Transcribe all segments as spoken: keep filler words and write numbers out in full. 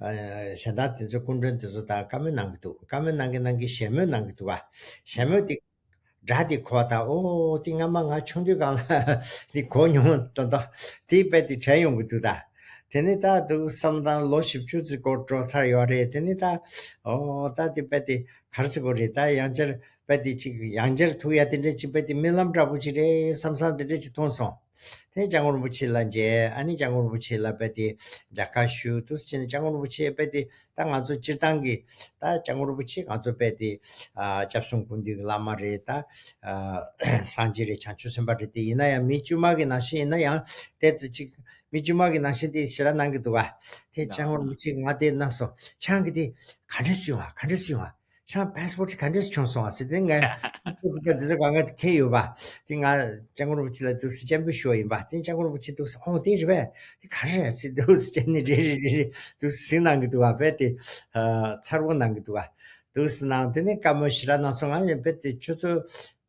གཞན་དག་དེ་ཚོ་སྐུ་མགྲོན་དེ་ཚོ་དང་བཀའ་མོལ་གནང་གི་འདུག་བཀའ་མོལ་གནང་གི་གནང་གི་ཞལ་མོལ་གནང་གི་འདུག་ག་ཞལ་མོལ་དེ་སྒྲ་དེ་གོ་བ་དང་། ཨོ་དེ་སྔ་མ་ང་ཆུང་དུས་སྒང་ལ་དེ་གོ་མྱོང་མདོག་མདོག་དེ་དཔེ་དེ་དྲན་ཡོང་གི་འདུག་ད་དེ་ནས་ད་འདུག་བསམ་དང་། ལོ་བཞི་བཅུ་ཙམ་འགོར་འགྲོ་ཚར་ཡོད་རེད། དེ་ནས་ད་ཨོ་ད་དེ་དཔེ་དེ་ག་རེ་ཟེར་དགོས་རེད། ད་ཡང་བསྐྱར་དཔེ་དེ་ཅིག་ཡང་བསྐྱར་ཐུག་ཡ་དེ་འདྲ་ཅིག་དཔེ་དེ་རྨི་ལམ་འདྲ་པོ་ཅིག་རེད་བསམ་བསམ་དེ་འདྲ་ཅིག་མཐོང་སོང་། དེ་སྐྱབས་མགོན་རིན་པོ་ཆེ་ལ་མཇལ། ཨ་ནི་སྐྱབས་མགོན་རིན་པོ་ཆེ་ལ་དཔེ་དེ་མཇལ་ཁ་ཞུ། འདུག་སེ་བྱས་ནས་སྐྱབས་མགོན་རིན་པོ་ཆེ་དཔེ་དེ་ད་ང་ཚོ་སྤྱིར་བཏང་གི་ད་སྐྱབས་མགོན་རིན་པོ་ཆེ་ང་ཚོ་དཔེ་དེ་ཨ་སྐྱབས་གསུམ་ཀུན་འདུས་ཀྱི་བླ་མ་རེད། ད་ཨ་སངས་རྒྱས་རེད། བྱང་ཆུབ་སེམས་དཔའ་རེད། དེ་ཡིན་ན་ཡང་མི་དཀྱུས་མ་གི་ནང་བཞིན་ཡིན་ན་ཡང་ཏོག་ཙམ་ཅིག་མི་དཀྱུས་མ་གི་ནང་བཞིན་དེ་ཞེ་དྲག་གནང་གི་འདུག་ག་དེ་སྐྱབས་མགོན་རིན་པོ་ཆེ་ང་དེ་གནང་སོང་། ཁྱེད་རང་གི་དེ་ག་འདྲས་སུ་ཡོང་བ། ག་འདྲས་སུ་ཡོང་བ། ཁྱེད་རང་པཱ་སི་པོར་ཊི་ག་འདྲས་སུ་བྱུང་སོང་བ་ཟེར། དེ་ངས་པཱ་སི་པོར་ཊི་དེ་ཚོ་གང་ག་དེ་འཁྱེར་ཡོད་པ། དེ་ང་སྐྱབས་མགོན་རིན་པོ་ཆེ་ལ་འདུག་སེ་སྤྱན་འབུལ་ཞུ་བ་ཡིན་པ། དེ་སྐྱབས་མགོན་རིན་པོ་ཆེ་འདུག་སེ། ཨོ་དེ་རེད་པས། དེ་ག་རེ་རེད་ཟེར། འདུག་སེ་བྱས་ནས་རེ་རེ་རེ་རེ་འདུག་སེ་གཟིགས་གནང་གི་འདུག་ག་དཔེ་དེ་ཨ་མཚར་པོ་གནང་གི་འདུག་ག་འདུག་སེ་གནང་། དེ་ནས་བཀའ་མོལ་ཞེ་དྲག་གནང་སོང་། ང་ཡང་དཔེ་དེ་ཆུ་ཚོད་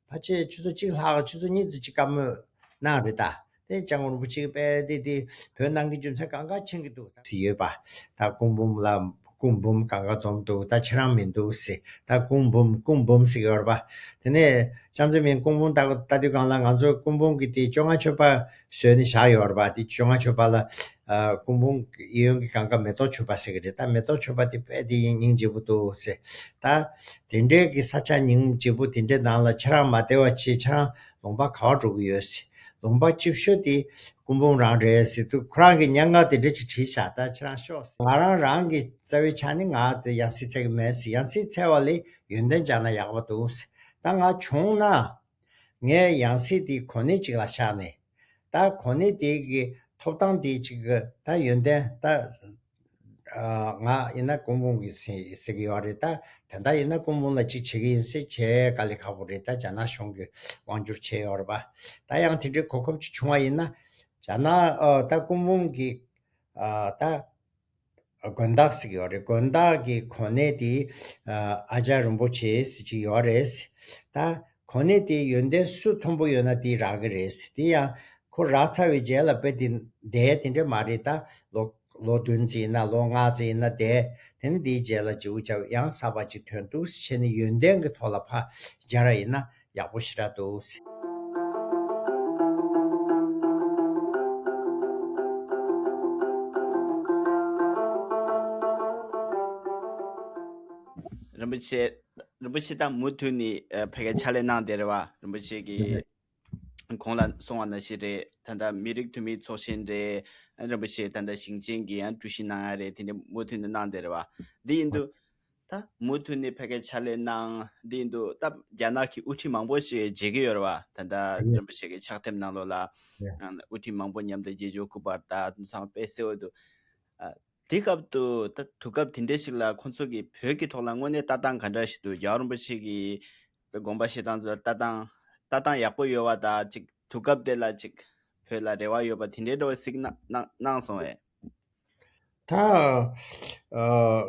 ཕལ་ཆེར་ཆུ་ཚོད་གཅིག་ལྷག་ཆུ་ཚོད་གཉིས་ཙམ་ཅིག་བཀའ་མོལ་གནང་རེད། ད་དེ་སྐྱབས་མགོན་རིན་པོ་ཆེ་གིས་དཔེ་དེ་དེ་བོད་ནང་གི་རྒྱུ་མཚན་གང་ག་མཁྱེན་གྱི་འདུག་ཟེར་ཡོད་པ། ད་སྐུ་འབུམ་ལ་སྐུ་འབུམ་གང་ག་འཛོམས་འདུག་ད་ཁྱེད་རང་མི་འདུག་ཟེར། ད་སྐུ་འབུམ་སྐུ་འབུམ་ཟེར་གྱི་ཡོད་རེད་པ། དེ་ནས་ཅང་ཙེ་མིན་སྐུ་འབུམ་ལྟ་ལྟ་དུས་སྒང་ལ་ང་ཚོ་སྐུ་འབུམ་གྱི་དེ་བཅོ་ལྔ་མཆོད་པ་བཟོས་ནས་བཞག་ཡོད་རེད་པ། དེ་བཅོ་ལྔ་མཆོད་པ་ལ་ཨ་སྐུ་འབུམ་གཡས་གཡོན་གྱི་གང་ག་མེ་ཏོག་མཆོད་པ་ཟེར་གྱི་རེད། ད་མེ་ཏོག་མཆོད་པ་དེ་དཔེ་དེ་ཡིན་སྙིང་རྗེ་པོ་འདུག་ཟེར། ད་དེ་འདྲའི་གི་ས་ཆ་སྙིང་རྗེ་པོ་དེ་འདྲའི་ནང་ལ་ཁྱེད་རང་མ་བསྡད་པ་བྱས། ཁྱེད་རང་ལུང་པ་ག་པར་འགྲོ་གི་ཡོད་ཟེར། ལུང་པ་སྐྱིད་ཤོས་དེ་སྐུ་འབུམ་རང་རེད་ཟེར་དུས། ཁོ་རང་གིས་སྙན་ངག་དེ་འདྲ་ཅིག་བྲིས་བཞག་ད་ཁྱེད་རང་ཤོག་ཟེར། ང་རང་རང་གི་རྩ་བའི་ཆ་ནས་ང་དེ་ཡང་སྲིད་འཚོལ་གི་མེད་ཟེར། ཡང་སྲིད་འཚོལ་བ་ལས་ཡོན་ཏན་སྦྱང་ན་ཡག་པོ་འདུག་ཟེར། ད་ང་བྱུང་ན་ངས་ཡང་སྲིད་དེ་གོ་གནས་ཅིག་ལ་བཞག་ནས། ད་གོ་གནས་དེ་གི་ཐོབ་ཐང་དེ་ཅིག་གི་ད་ཡོན་ཏན་ད་ང་ཡིན་ན་སྐུ་འབུམ་གྱི་ཟེར་ཟེར་གྱི་ཡོད་རེད། ད་དེ་འདྲ་ཡིན་ན་སྐུ་འབུམ་ལ་ཅིག་བྱེད་ཀྱི་ཡིན་ཟེར་བྱས། དཀའ་ལས་ཁག་པོ་རེད། ད་རྒྱ་ནག་གཞུང་གིས་དབང་བསྒྱུར་བྱས་ཡོད་རེད་པ། ད་ཡང་དེ་འདྲའི་གོ་སྐབས་ཅིག་བྱུང་བ་ཡིན་ན། རྒྱ་ནག་ཨ་ད་སྐུ་འབུམ་གྱི་ཨ་ད་དགོན་བདག་ཟེར་གྱི་ཡོད་རེད། དགོན་བདག་གི་གོ་གནས་དེ་ཨ་ཨ་ཅར་རིན་པོ་ཆེ་ཟེར་གྱི་ཡོད་རེད། ད་གོ་གནས་དེ་ཡོན་ཏན་སུ་མཐོན་པོ་ཡོད་ན་དེ་རག་གི་རེད། དེ་ཡང་ཁོ་རག་ཚར་བའི་རྗེས་ལ་དཔེ་དེ་བསྡད་དེ་འདྲ་མ་རེད། ད་ལོ་ལོ་བདུན་ཙམ་ཡིན་ན། ལོ་ལྔ་ཙམ་ཡིན་ན་བསྡད། དེ་ནས་དེའི་རྗེས་ལ་བྱིའུ་རྒྱབ་ཡང་གསར་པ་ཅིག་ཐོན། འདུག་སེ་བྱས་ནས་ཡོན་ཏན་གྱི་ཐོག་ལ་ཕར་སྦྱར་བ་ཡིན་ན་ཡག་པོ་ཞེ་དྲག་འདུག་ཟེར། རིན་པོ་ཆེ། རིན་པོ་ཆེ་ད་མུ་མཐུད་ནས་ཨ་ཕ་གིར་ཕྱག་ལས་གནང་བསྡད་རེད་པ། རིན་པོ་ཆེ་གིས་གོང་ལ་གསུངས་པ་ནང་བཞིན་རེད། ད་ལྟ་མི་རིགས་མཐུན་མིའི་ཚོགས་ཆེན་རེད། རིན་པོ་ཆེ་ད་ལྟ་ཞིང་ཆེན་གྱི་ཡང་ཀྲུའུ་ཞི་གནང་ཡ་རེད། དེ་འདྲ་མུ་མཐུད་ནས་གནང་བསྡད་རེད་པ། འདི་ཡིན་དུས་ད་མུ་མཐུད་ནས་ཕ་གིར་ཕྱག་ལས་གནང་། འདི་ཡིན་དུས་ད་རྒྱ་ནག་གི་དབུ་ཁྲིད་མང་པོ་ཞིག་མཇལ་གྱི་ཡོད་རེད་པ། ད་ལྟ་རིན་པོ་ཆེ་གི་ཕྱག་དེབ་ནང་ལོགས་ལ་དབུ་ཁྲིད་མང་པོ་མཉམ་དུ་མཇལ་རྒྱུ། སྐུ་པར་དང་དེ་ཚང་དཔེ་གསལ་པོ་འདུག་ཨ། དེ་སྐབས་དུ་ད་དུས་སྐབས་དེ་འདྲ་ཞིག་ལ་ཁོང་ཚོ་གི་བོད་ཀྱི་ཐོག་ལ་དངོས་གནས་ལྟ་སྟངས་ག་འདྲ་ཞིག་འདུག་རྒྱལ་བ་རིན་པོ་ཆེ་གི་དགོངས་པ་བཞེས་སྟངས་ཚོ་ལ་ལྟ་སྟངས་ལྟ་སྟངས་ཡག་པོ་ཡོད་པ་དང་། ཅིག་དུས་སྐབས་དེ་ལ་ཅིག་བོད་ལ་རེ་བ་ཡོད་པ་དེ་འདྲའི་འདྲ་བོ་ཞིག་གནང་གནང་གནང་སོང་བས། ད་ཨ་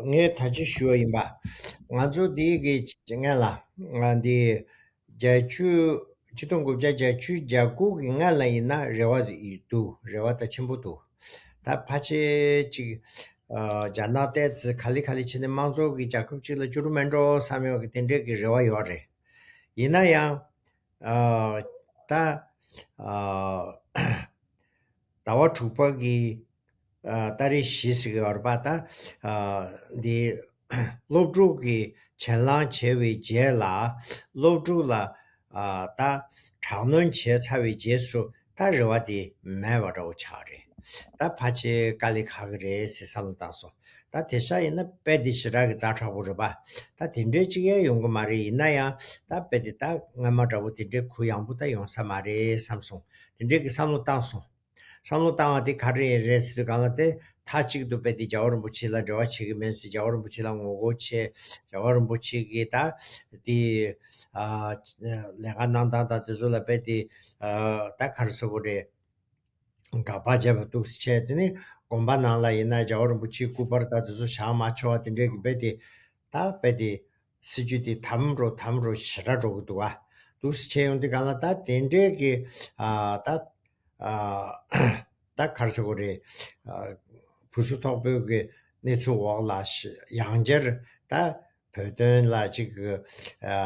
ངས་ད་ཅི་ཞུ་བ་ཡིན་པ། ང་ཚོ་འདི་གི་སྔན་ལ་ང་འདི་བརྒྱད་ཅུ། ཆིག་སྟོང་དགུ་བརྒྱ་བརྒྱད་ཅུ་གྱ་དགུ་གི་སྔ་ལ་ཡིན་ན་རེ་བ་འདུག་རེ་བ་ད་ཆེན་པོ་འདུག་ད་ཕལ་ཆེར་ཅིག་ཨ་རྒྱ་ནག་ཏོག་ཙམ་ག་ལེ་ག་ལེ་བྱས་ནས་དམངས་གཙོ་གི་རྒྱལ་ཁབ་ཅིག་ལ་འགྱུར་མེད་འགྲོ་བསམ་ཡོད་ཀྱི་དེ་འདྲའི་གི་རེ་བ་ཡོད་རེད། ཡིན་ན་ཡང་ཨ་ད་ཨ་ཟླ་བ་དྲུག་པ་གི་ཨ་ཏ་རིག་བཞི་ཟེར་གྱི་ཡོད་རེད་པ། ད་ཨ་འདི་སློབ་ཕྲུག་གི་གྱེན་ལངས་བྱས་པའི་རྗེས་ལ། སློབ་ཕྲུག་ལ་ཨ་ད་དྲག་གནོན་བྱས་ཚར་བའི་རྗེས་སུ་ད་རེ་བ་དེ་མེད་པ་འདྲ་བོ་ཆགས་རེད། ད་ཕལ་ཆེར་དཀའ་ལས་ཁག་གི་རེད་ཟེར་བསམ་བློ་བཏང་སོང་། ད་དེ་ཤ་ཡིན་ན་དཔེ་དེ་ཞེ་དྲག་གི་ཛ་དྲག་པོ་རེད་པ། ད་དེ་འདྲའི་ཅིག་ཡང་ཡོང་གི་མ་རེད། ཡིན་ན་ཡང་ད་དཔེ་དེ་ད་སྔ་མ་འདྲ་བོ་དེ་འདྲའི་གུ་ཡངས་པོ་ད་ཡོང་ས་མ་རེད་བསམ་སོང་། དེ་འདྲའི་གི་བསམ་བློ་བཏང་སོང་། བསམ་བློ་བཏང་བ་དེ་ག་རེ་རེད་ཟེར་དུས་སྒང་ལ། དེ་མཐའ་གཅིག་ཏུ་དཔེ་དེ་རྒྱལ་བ་རིན་པོ་ཆེ་ལ་འབྲེལ་བ་བྱེད་ཀྱི་མེད་ཟེར། རྒྱལ་བ་རིན་པོ་ཆེ་ལ་ངོ་རྒོལ་བྱེད། རྒྱལ་བ་རིན་པོ་ཆེ་གིས་ད་དེ་ཨ་ལས་ཀ་གནང་སྟངས་དང་དེ་ཚོ་ལ་དཔེ་དེ་ཨ་ད་ག་རེ་ཟེར་དགོས་རེད། དགག་པ་བྱས་པ་འདུག་སེ་བྱས། དེ་ནས་དགོན་པ་ནང་ལ་ཡིན་ན་རྒྱལ་བ་རིན་པོ་ཆེའི་སྐུ་པར་དང་དེ་ཚོ་བཞེངས་མ་ཆོག་པ་དེ་འདྲའི་གི་དཔེ་དེ་ད་དཔེ་དེ་སྲིད་ཇུས་དེ་དམ་རུ་དམ་རུ་ཞེ་དྲག་འགྲོ་གི་འདུག་པ། འདུག་སེ་བྱས་ཡོང་དུས་སྒང་ལ་ད་དེ་འདྲའི་གི་ཨ་ད་ཨ་ད་ག་རེ་ཟེར་དགོས་རེད། ཨ་བུ་གསོ་ཐོག་པོའི་གི་ གནས་ཚུལ་འོག་ལ་ཤི་ཡང་བསྐྱར་ད་བོད་དོན་ལ་ཅིག་ཨ་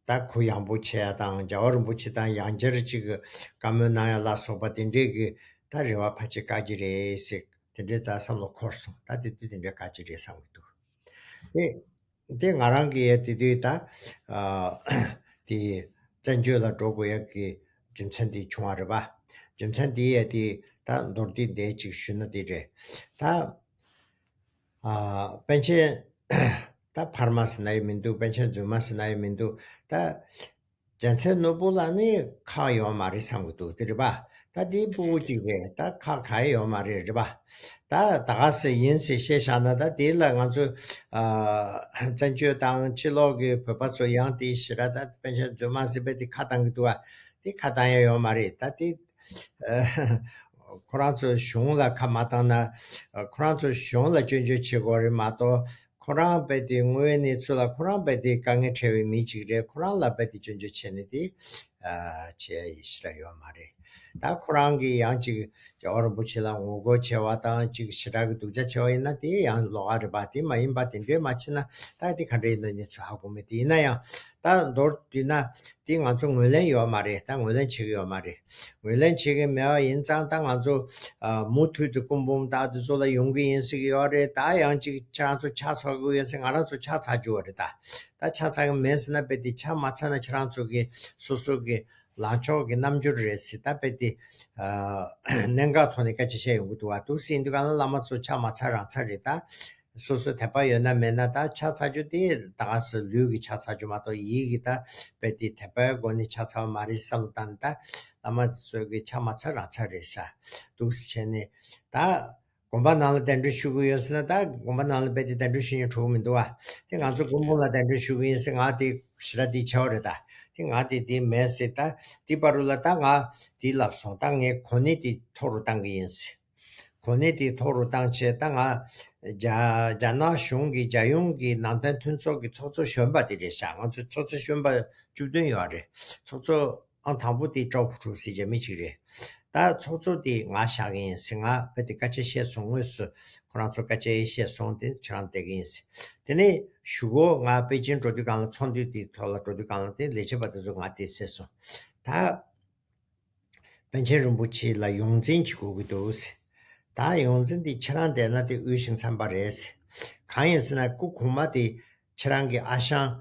ད་གུ་ཡངས་པོ་བྱས་ཡ་དང་རྒྱལ་བ་རིན་པོ་ཆེ་དང་ཡང་བསྐྱར་ཅིག་བཀའ་མོལ་གནང་ཡ་ལ་སོགས་པ་དེ་འདྲས་ཀྱི་ད་རེ་བ་ཕལ་ཆེར་བསྐང་གི་རེད་ཟེར་དེ་འདྲས་ད་བསམ་བློ་འཁོར་སོང་། ད་དེ་དུས་དེ་འདྲས་བསྐང་གི་རེད་བསམ་གྱི་འདུག་དེ། དེ་ང་རང་གི་ཡ་དེ་དུས་ད་ཨ་དེ་བཙན་བྱོལ་ལ་འགྲོ་དགོས་ཡ་གི་རྒྱུ་མཚན་དེ་བྱུང་བ་རེད་པ། རྒྱུ་མཚན་དེ་ཡ་དེ་ད་མདོར་བསྡུས་འདས་ཅིག་ཞུས་ན་དེ་རེད། ད་ཨ་པཎ་ཆེན་ད་འཕར་མ་ཟེར་ན་ཡང་མི་འདུག་པཎ་ཆེན་རྫུན་མ་ཟེར་ན་ཡང་མི་འདུག་ད་རྒྱལ་མཚན་ནོར་བུ་ལ་ནི་ཁག་ཡོད་མ་རེད་བསམ་གྱི་འདུག་དེ་རེད་པ། ད་དེའི་ཕྲུ་གུ་གཅིག་རེད། ད་ཁག་ག་ཡོད་མ་རེད། རེད་པ། ད་ད་ག་ཟེ་ཡིན་ཟེར་བཤད་བཞག་ན་ད་དེ་ལ་ང་ཚོ་ཨ་བཙན་བྱོལ་དང་ཕྱི་ལོགས་ཀྱི་བོད་པ་ཚོ་ཡང་དེ་ཞེ་དྲག་ད་པཎ་ཆེན་རྫུན་མ་ཟེར་བས་དེ་ཁ་བཏང་གི་འདུག་ཨ། དེ་ཁ་བཏང་ཡ་ཡོད་མ་རེད། ད་དེ་ཨ་ཁོ་རང་ཚོ་གཞུང་ལ་ཁ་མ་བཏང་ན་ཨ་ཁོ་རང་ཚོ་གཞུང་ལ་སྐྱོན་བརྗོད་བྱེད་དགོས་རེད་མ་གཏོགས། ཁོ་རང་རྦད་དེ་དངོས་ཡོད་གནས་ཚུལ་ལ་ཁོ་རང་རྦད་དེ་དཀའ་ངལ་འཕྲད་པའི་མི་གཅིག་རེད། ཁོ་རང་ལ་རྦད་དེ་སྐྱོན་བརྗོད་བྱས་ནས་དེ་ཨ་བྱས་ཡི་ཞེ་དྲག་ཡོད་མ་རེད། ད་ཁོ་རང་གིས་ཡང་ཅིག་རྒྱལ་བ་རིན་པོ་ཆེ་ལ་ངོ་རྒོལ་བྱས་པ་དང་ཅིག་ཞེ་དྲག་གི་སྡུག་ཅག་བྱས་པ་ཡིན་ན་དེ་ཡང་ལོགས་ཀ་རེད་པ། དེ་མ་ཡིན་པ་དེ་འདྲས་མ་བྱས་ན་ད་དེ་ག་འདྲས་ཡིན་ན་གནས་ཚུལ་ཧ་གོ་མེད། དེ་ཡིན་ན་ཡང་ད་མདོར་བསྡུས་ན་དེ་ང་ཚོ་ངོས་ལེན་ཡོད་མ་རེད། ད་ངོས་ལེན་བྱེད་ཀྱི་ཡོད་མ་རེད། ངོས་ལེན་བྱེད་ཀྱི་མེད་པ་ཡིན་ཙང་ད་ང་ཚོ་ཨ་མུ་མཐུད་དུ་སྐུ་འབུམ་དང་དེ་ཚོ་ལ་ཡོང་གི་ཡིན་ཟེར་གྱི་ཡོད་རེད། ད་ཡང་ཅིག་ཁྱེད་རང་ཚོ་ཕྱག་འཚལ་གྱི་ཡོད་ཟེར། ང་རང་ཚོ་ཕྱག་འཚལ་རྒྱུ་བ་རེད། ད་ད་ཕྱག་འཚལ་གྱི་མེད་ཟེར་ན་རྦད་དེ་ཕྱག་མ་འཚལ་ན་ཁྱེད་རང་ཚོ་གི་སོ་སོ་གི་ལངས་ཕྱོགས་ཀྱི་རྣམ་འགྱུར་རེད་ཟེར། ད་རྦད་དེ་ཨ་གནད་འགག་ཐོག་ནས་སྐད་ཆ་བཤད་ཡོང་གི་འདུག་བ། འདུག་ཟེར་དུས་གང་ལ་བླ་མ་ཚོ་ཕྱག་མ་འཚལ་རང་འཚལ་རེད། ད་སོ་སོ་དད་པ་ཡོད་ན་མེད་ན་ད་ཕྱག་འཚལ་རྒྱུ་དེ་ད་ག་ཟེ་ལུས་ཀྱི་ཕྱག་འཚལ་རྒྱུ་མ་གཏོགས་ཡིད་ཀྱི་ད་རྦད་དེ་དད་པའི་སྒོ་ནས་ཕྱག་འཚལ་བ་མ་རེད་བསམ་བློ་བཏང་ནས་ད་བླ་མ་ཚོས་ཀྱི་ཕྱག་མ་འཚལ་རང་འཚལ་རེད་ཤག་འདུག་སེ་བྱས་ནས་ད་དགོན་པ་ནང་ལ་གདན་འདྲེན་ཞུ་གི་ཡོད་ཟེར་ན་ད་དགོན་པ་ནང་ལ་རྦད་དེ་གདན་འདྲེན་ཞུ་མཁན་འགྲོ་གི་མི་འདུག་བ། དེ་ང་ཚོ་སྐུ་འབུམ་ལ་གདན་འདྲེན་ཞུ་གི་ཡིན་ཟེར། ང་དེ་ཞེ་དྲག་དེ་ཆེ་བ་རེད། ད་དེ་ང་དེ་དེ་མེད་ཟེར། ད་དེ་བར་དུ་ལ་ད་ང་དེ་ལབ་སོང་། ད་ངས་གོ་གནས་དེ་མཐོ་རུ་བཏང་གི་ཡིན་ཟེར། གོ་གནས་དེ་མཐོ་རུ་བཏང་བྱས་ད་ང་རྒྱ་རྒྱ་ནག་གཞུང་གི་རྒྱལ་ཡོངས་ཀྱི་ནང་བསྟན་མཐུན་ཚོགས་ཀྱི་ཚོགས་གཙོ་གཞོན་པ་དེ་རེད་ཤག་ང་ཚོ་ཚོགས་གཙོ་གཞོན་པ་བཅུ་བདུན་ཡོད་རེད། ཚོགས་གཙོ་ཨང་དང་པོ་དེ་ཀྲོའུ་ཧྥུ་ཀྲུའུ་ཟེར་རྒྱ་མི་གཅིག་རེད། ད་ཚོགས་གཙོ་དེ་ང་བཞག་གི་ཡིན་ཟེར། ང་རྦད་དེ་སྐད་ཆ་བཤད་སོང་། དངོས་སུ་ཁོ་རང་ཚོ་སྐད་ཆ་བཤད་སོང་། དེ་ཁྱེད་རང་བསྡད་ཀྱི་ཡིན་ཟེར། དེ་ནས་གཞུག་གུ་ང་པེ་ཅིན་འགྲོ་དུས་སྒང་ལ་ཚོགས་འདུ་དེའི་ཐོག་ལ་འགྲོ་དུས་སྒང་ལ་དེ་ལས་བྱེད་པ་དེ་ཚོ་ང་དེ་བཤད་སོང་། ད་པཎ་ཆེན་རིན་པོ་ཆེ་ལ་ཡོངས་འཛིན་བྱེད་དགོས་ཀྱི་འདུག་ཟེར། ད་ཡོངས་འཛིན་དེ་ཁྱེད་རང་བསྡད་ན་དེ་འོས་ཤིང་འཚམས་པ་རེད་ཟེར། གང་ཡིན་ཟེར་ན་སྐུ་གོང་མ་དེ་ཁྱེད་རང་གི་ཨ་ཞང་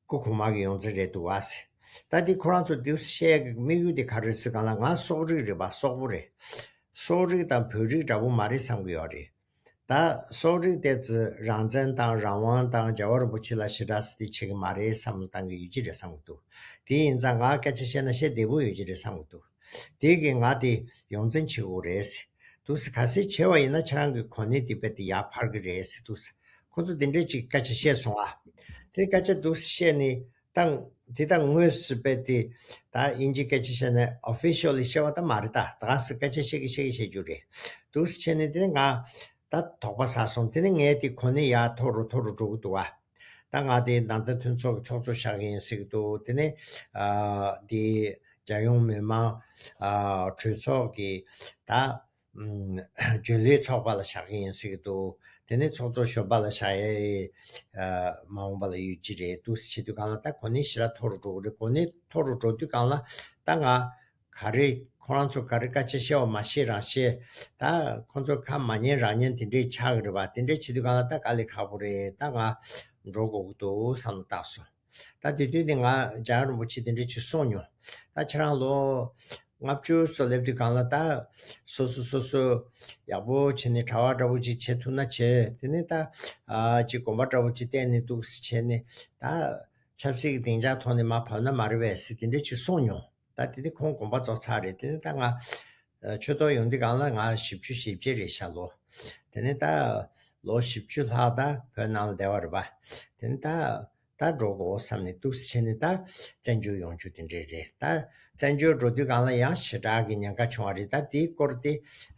སྐུ་གོང་མ་གི་ཡོངས་འཛིན་རེད་འདུག་བ་ཟེར། ད་དེ་ཁོ་རང་ཚོ་དེ་བཤད་ཀྱི་དམིགས་ཡུལ་དེ་ག་རེ་ཟེར་གང་ལ་ང་སོག་རིགས་རེད་པ། སོག་པོ་རེད། སོག་རིགས་དང་བོད་རིགས་འདྲ་པོ་མ་རེད་བསམ་གྱི་ཡོད་རེད། ད་སོག་རིགས་དེ་ཚོས་རང་བཙན་དང་རང་དབང་དང་རྒྱལ་བ་རིན་པོ་ཆེ་ལ་ཞེ་དྲག་ཟེར་དེ་བྱེད་ཀྱི་མ་རེད་བསམ་བློ་བཏང་གི་ཡོད་ཀྱི་རེད་བསམ་གྱི་འདུག་དེ་ཡིན་ཙང་ང་སྐད་ཆ་བཤད་ན་བཤད་བདེ་པོ་ཡོད་ཀྱི་རེད་བསམ་གྱི་འདུག་དེ་གིས་ང་དེ་ཡོངས་འཛིན་བྱེད་དགོས་རེད་ཟེར། འདུག་སེ་གལ་སྲིད་བྱས་པ་ཡིན་ན་ཁྱེད་རང་གི་གོ་གནས་དེ་རྦད་དེ་ཡར་འཕར་གྱི་རེད་ཟེར། འདུག་སེ་ཁོ་ཚོ་དེ་འདྲས་ཅིག་སྐད་ཆ་བཤད་སོང་ཨ། དེ་སྐད་ཆ་འདུག་སེ་བཤད་ནས་ད་དེ་ད་དངོས་སུ་རྦད་དེ་ད་དབྱིན་ཇིའི་སྐད་ཆ་བཤད་ན་ཨོ་ཕི་ཤལ་ལི་བཤད་པ་ད་མ་རེད། ད་ད་ག་སེ་སྐད་ཆ་བཤད་ཀྱི་བཤད་ཀྱི་བཤད་རྒྱུ་རེད། འདུག་སེ་བྱས་ནས་དེ་ང་ད་དོགས་པ་ཟ་སོང་། དེ་ནས་ངས་དེ་གོ་གནས་ཡར་མཐོ་རུ་མཐོ་རུ་འགྲོ་གི་འདུག་ཨ། ད་ང་དེ་ནང་བསྟན་མཐུན་ཚོགས་ཀྱི་ཚོགས་གཙོ་བཞག་གི་ཡིན་ཟེར་གྱི་འདུག་དེ་ནས་ཨ་དེ་རྒྱལ་ཡོངས་མི་མང་ཨ་གྲོས་ཚོགས་ཀྱི་ད་ཨམ་རྒྱུན་ལས་ཚོགས་པ་ལ་བཞག་གི་ཡིན་ཟེར་གྱི་འདུག་དེ་ནས་ཚོགས་གཙོ་གཞོན་པ་ལ་བཞག་ཡས་ཨ་མ་འོངས་པ་ལ་ཡོད་ཀྱི་རེད། འདུག་སེ་བྱེད་དུས་སྒང་ལ་ད་གོ་གནས་ཞེ་དྲག་མཐོ་རུ་འགྲོ་གི་རེད། གོ་གནས་མཐོ་རུ་འགྲོ་དུས་སྒང་ལ་ད་ང་ག་རེ་ཁོ་རང་ཚོ་ག་རེ་སྐད་ཆ་བཤད་པ་མ་ཤེས་རང་བཤད། ད་ཁོ་ཚོ་ཁ་མ་ཉན་རང་ཉན་དེ་འདྲས་ཆགས་ཀྱི་རེད་པ། དེ་འདྲས་བྱེད་དུས་སྒང་ལ་ད་དཀའ་ལས་ཁག་པོ་རེད། ད་ང་འགྲོ་དགོས་ཀྱི་འདུག་བསམ་བློ་བཏང་སོང་། ད་དེ་དུས་ནས་ང་རྒྱལ་བ་རིན་པོ་ཆེ་དེ་འདྲས་ཅིག་གསུངས་མྱོང་། ད་ཁྱེད་རང་ལོ་ལྔ་བཅུ་ཙམ་སླེབས་དུས་སྒང་ལ་ད་སོ་སོ་སོ་སོ་ཡག་པོ་བྱས་ནས་གྲྭ་པ་འདྲ་པོ་ཅིག་བྱེད་ཐུབ་ན་བྱེད། དེ་ནས་ད་ཨ་ཅིག་དགོན་པ་འདྲ་པོ་ཅིག་བསྟན་ནས་འདུག་སེ་བྱས་ནས་ད་ཆབ་སྲིད་ཀྱི་སྡིངས་ཆ་ཐོག་ནས་མར་བབས་ན་མ་རེད་པས་ཟེར་དེ་འདྲས་ཅིག་གསུངས་མྱོང་། ད་དེ་དུས་ཁོང་དགོངས་པ་རྫོགས་ཚར་རེད། དེ་ནས་ད་ང་ཨ་ཆོས་ཐོག་ཡོང་དུས་སྒང་ལ་ང་བཞི་བཅུ་ཞེ་བརྒྱད་རེད་ཤག་ལོ། དེ་ནས་ད་ལོ་བཞི་བཅུ་ལྷག་ད་བོད་ནང་ལ་བསྡད་པ་རེད་པ། དེ་ནས་ད་ད་འགྲོ་དགོས་བསམ་ནས་འདུག་སེ་བྱས་ནས་ད་བཙན་བྱོལ་ཡོང་རྒྱུ་དེ་འདྲས་རེད། ད་བཙན་བྱོལ་འགྲོ་དུས་སྒང་ལ་ཡང་ཞེ་དྲག་གི་ཉེན་ཁ་བྱུང་བ་རེད། ད་དེའི་སྐོར་དེ་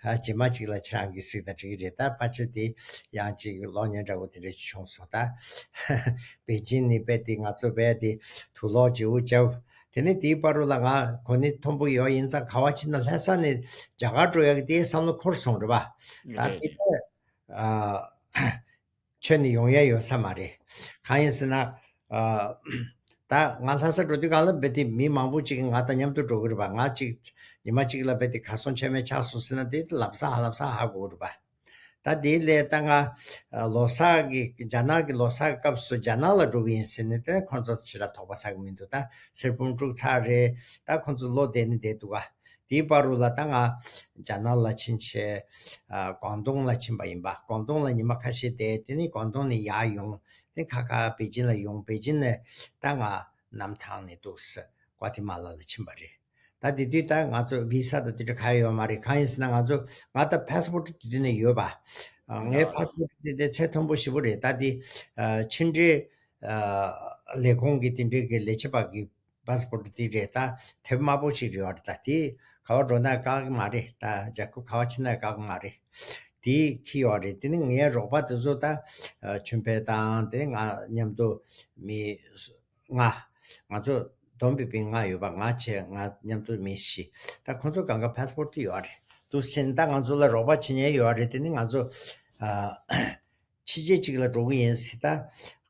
ཨ་རྗེས་མ་ཅིག་ལ་ཁྱེད་རང་གིས་གཟིགས་དང་འགྲིག་གི་རེད། ད་ཕལ་ཆེར་དེ་ཡང་ཅིག་གློག་བརྙན་འདྲ་པོ་དེ་འདྲས་བྱུང་སོང་། ད་པེ་ཅིན་ནས་རྦད་དེ་ང་ཚོ་རྦད་དེ་དུག་ལོག་བརྗེ་པོ་བརྒྱབ། དེ་ནས་དེའི་བར་དུ་ལ་ང་གོ་གནས་མཐོན་པོ་ཡོད་ཡིན་ཙང་ག་བ་ཕྱིན་ན་ལྷ་ས་ནས་རྒྱ་གར་འགྲོ་ཡག་གི་དེའི་བསམ་བློ་འཁོར་སོང་རེད་པ། ད་རེད། དེ་ལྟར་ ཨ། ཁྱོན་ནས་ཡོང་ཡ་ཡོད་ས་མ་རེད། གང་ཡིན་ཟེར་ན། ཨ། ད་ང་ལྷ་ས་འགྲོ་དུས་གང་ལ་རྦད་དེ་མི་མང་པོ་ཅིག་གིས་ང་དང་མཉམ་དུ་འགྲོ་གི་རེད་པ། ང་གཅིག་ཉི་མ་གཅིག་ལ་རྦད་དེ་གར་སོང་མཆོད་མེ་ཆགས་སོང་ཟེར་ན་དེ་ལམ་སང་ཧ་ལམ་སང་ཧ་གོ་གི་རེད་པ། ད་དེའི་སླད་ད་ང་ལོ་གསར་གྱི་རྒྱ་ནག་གི་ལོ་གསར་གྱི་སྐབས་སུ་རྒྱ་ནག་ལ་འགྲོ་གི་ཡིན་ཟེར་ནས་དེ་ཁོང་ཚོ་ཞེ་དྲག་དོགས་པ་ཟ་གི་མི་འདུག་ད་གསེར་བུམ་དཀྲུགས་ཚར་རེད། ད་ཁོང་ཚོ་བློ་བདེ་ནས་བསྡད་འདུག་ག་དེའི་བར་དུ་ལ་ད་ང་རྒྱ་ནག་ལ་ཕྱིན་བྱས། ཨ། ཀོང་ཏུང་ལ་ཕྱིན་པ་ཡིན་པ། ཀོང་ཏུང་ལ་ཉི་མ་ཁ་ཤས་བསྡད། དེ་ནས་ཀོང་ཏུང་ནས་ཡར་ཡོང་། དེ་ཁ་ཁ་པེ་ཅིན་ལ་ཡོང་། པེ་ཅིན་ནས་ད་ང་གནམ་ཐང་ནས་འདུག་སེ་ཀོ་ཏི་མ་ལ་ལ་ཕྱིན་པ་རེད། ད་དེ་དུས་ད་ང་ཚོ་བི་ས་དང་དེ་འདྲ་ག་ཡོད་མ་རེད། གང་ཡིན་ཟེར་ན་ང་ཚོ་ང་ད་ཕ་སི་པོར་ཊི་དེ་དུས་ནས་ཡོད་པ། ཨ། ངའི་ཕ་སི་པོར་ཊི་དེ་དེ་ཚད་མཐོན་པོ་ཞེ་པོ་རེད། ད་དེ་ཨ། ཕྱི་འབྲེལ་ཨ། ལས་ཁུངས་ཀྱི་དེ་འདྲའི་གི་ལས་བྱེད་པ་གི་ཕ་སི་པོར་ཊི་དེ་རེད། ད་དེབ་དམར་པོ་ཞིག་རེད་པ། ད་དེ་ག་པར་འགྲོ་ན་བཀག་གི་མ་རེད། ད་རྒྱལ་ཁབ་ག་པར་ཕྱིན་ན་བཀག་གི་མ་རེད། དེ་འཁྱེར་ཡོད་རེད། དེ་ནི་ངའི་རོགས་པ་དེ་ཚོ་ད་ཨ། ཆུན་ཕེ་དང་དེ་ནི་ང་མཉམ་དུ་མི་ལྔ། ང་ཚོ་བསྡོམས་པས་མི་ལྔ་ཡོད་པ། ང་བྱས་ང་མཉམ་དུ་མི་བཞི། ད་ཁོང་ཚོ་གང་ག་ཕ་སི་པོར་ཊི་དེ་ཡོད་རེད། འདུག་སེ་བྱས་ནས་ད་ང་ཚོ་ལ་རོགས་པ་བྱེད་མཁན་ཡོད་རེད། དེ་ནི་ང་ཚོ་ཨ། ཕྱི་རྒྱལ་གཅིག་ལ་འགྲོ་གི་ཡིན་ཟེར། ད་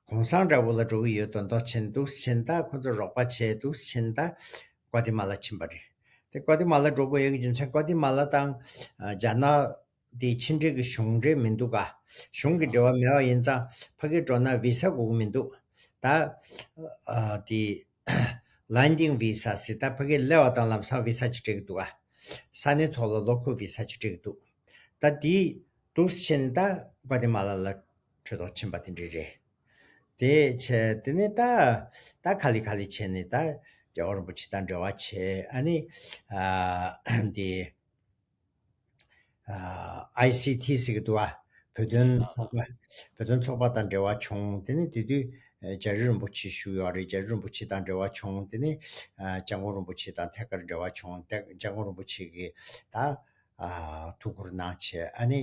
གུང་སེང་འདྲ་པོ་ལ་འགྲོ་གི་ཡོད་མདོག་མདོག་བྱས་ནས། འདུག་སེ་བྱས་ནས་ད་ཁོང་ཚོ་རོགས་པ་བྱས། འདུག་སེ་བྱས་ནས་ད་ཀོ་ཏི་མ་ལ་ཕྱིན་པ་རེད། དེ་ཀོ་ཏི་མ་ལ་འགྲོ་དགོས་ཡག་གི་རྒྱུ་མཚན་ཀོ་ཏི་མ་ལ་དང་ཨ། རྒྱ་ནག་དེ་ཕྱི་འབྲེལ་གྱི་གཞུང་འབྲེལ་མི་འདུག་ག་གཞུང་གི་འབྲེལ་བ་མེད་པ་ཡིན་ཙང་ཕ་གིར་འགྲོ་ན་བི་ས་དགོས་ཀྱི་མི་འདུག་ད་ཨ། དེ་ལན་ཌིང་བི་ས་ཟེར། ད་ཕ་གིར་སླེབས་པ་དང་ལམ་སང་བི་ས་ཅིག་སྤྲད་ཀྱི་འདུག་ག་ས་གནས་ཐོག་ལ་ལོགས་ཁུལ་བི་ས་ཅིག་སྤྲད་ཀྱི་འདུག་ད་དེ་འདུག་སེ་བྱས་ནས་ད་ཀོ་ཏི་མ་ལ་ལ་གྲོས་ཐོག་ཕྱིན་པ་དེ་འདྲ་རེད། དེ་བྱས་དེ་ནས་ད་ད་ག་ལེ་ག་ལེ་བྱས་ནས་ད་རྒྱལ་བ་རིན་པོ་ཆེ་དང་འབྲེལ་བ་བྱས། ཨ་ནི་ཨ། དེ་ཨ། ཨའི་སི་ཐི་ཟེར་གྱི་འདུག་ཨ། བོད་དོན་ཚོགས་པ། བོད་དོན་ཚོགས་པ་དང་འབྲེལ་བ་བྱུང་། དེ་ནས་དེ་དུས་ཨ། རྒྱ་རི་རིན་པོ་ཆེ་བཞུགས་ཡོད་རེད། རྒྱ་རི་རིན་པོ་ཆེ་དང་འབྲེལ་བ་བྱུང་། དེ་ནས་ཨ། སྐྱབས་མགོན་རིན་པོ་ཆེ་དང་ཐད་ཀར་འབྲེལ་བ་བྱུང་། ད་སྐྱབས་མགོན་རིན་པོ་ཆེ་གིས་ད་ཨ། ཐུགས་ཁུར་གནང་བྱས། ཨ་ནི་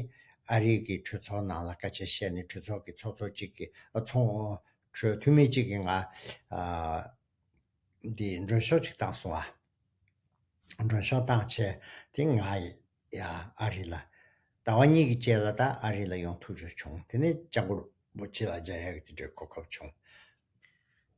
ཨ་རི་གི་གྲོས་ཚོགས་ནང་ལ་སྐད་ཆ་བཤད་ནས། གྲོས་ཚོགས་ཀྱི་ཚོགས་གཙོ་གཅིག་གིས་ཨ། ཚོགས་གྲོས་འཐུས་མི་གཅིག་གིས་ང་ཨ། འདི་མགྲོན་ཤོག་ཅིག་བཏང་སོང་ཨ། མགྲོན་ཤོག་བཏང་བྱས་དེ་ང་ཡ་ཨ་རི་ལ་ཟླ་བ་གཉིས་ཀྱི་རྗེས་ལ་ད་ཨ་རི་ལ་ཡོང་ཐུབ་རྒྱུ་བྱུང་། དེ་ནས་སྐྱབས་མགོན་རིན་པོ་ཆེ་ལ་མཇལ་ཡག་གི་དེ་འདྲའི་གོ་སྐབས་བྱུང་།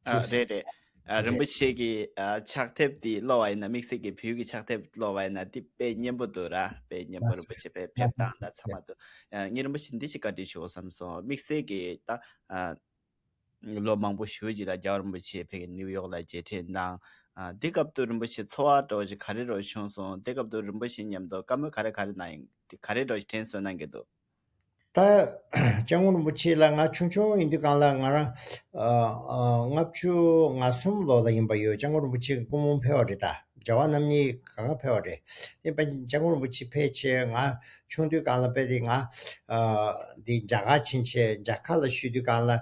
ཨ། རེད་རེད། ཨ། རིན་པོ་ཆེ་གི་ཨ། ཕྱག་དེབ་དེ་ཀློག་པ་ཡིན་ན། དམིགས་བསལ་གྱི་བོད་ཀྱི་ཕྱག་དེབ་ཀློག་པ་ཡིན་ན་དེ་དཔེ་སྙན་པོ་འདུག་ར། དཔེ་སྙན་པོ། རིན་པོ་ཆེ་དཔེ་ཕེབས་སྟངས་དང་ཚང་མ་འདུག་ཨ། ངས་རིན་པོ་ཆེ་འདི་ཞིག་བཀའ་འདྲི་ཞུ་བསམ་སོང་། དམིགས་བསལ་གྱི་ད་ཨ། ལོ་མང་པོ་ཞེ་པོ་ཅིག་ལ་རྒྱལ་བ་རིན་པོ་ཆེ་ཕ་གི་ནིའུ་ཡོག་ལ་མཇལ་འཕྲད་གནང་། ཨ། དེ་སྐབས་དུ་རིན་པོ་ཆེ་ཚོར་བ་འདྲ་བོ་ཞིག་ག་རེ་འདྲ་བོ་བྱུང་སོང་། དེ་སྐབས་དུ་རིན་པོ་ཆེ་མཉམ་དུ་བཀའ་མོལ་ག་རེ་ག་རེ་གནང་ཡིན། དེ་ག་རེ་འདྲ་བོ་ཞིག་དྲན་གསོ་གནང་གི་འདུག་ད་སྐྱབས་མགོན་རིན་པོ་ཆེ་ལ་ང་ཆུང་ཆུང་ཡིན་དུས་སྒང་ལ། ང་རང་ཨ། ཨ། ལྔ་བཅུ་ང་གསུམ་ལོ་ལ་ཡིན་པ་ཡོད། སྐྱབས་མགོན་རིན་པོ་ཆེ་སྐུ་འབུམ་ཕེབས་པ་རེད། ད་རྒྱལ་བ་རྣམ་གཉིས་གང་ག་ཕེབས་པ་རེད། དེ་དཔེ་སྐྱབས་མགོན་རིན་པོ་ཆེ་ཕེབས་བྱས་ང་ཆུང་དུས་སྒང་ལ་དཔེ་དེ་ང་ཨ། འདི་རྒྱ་གར་ཕྱིན་བྱས་རྒྱ་གར་ལ་བཞུགས་དུས་སྒང་ལ་ཨ།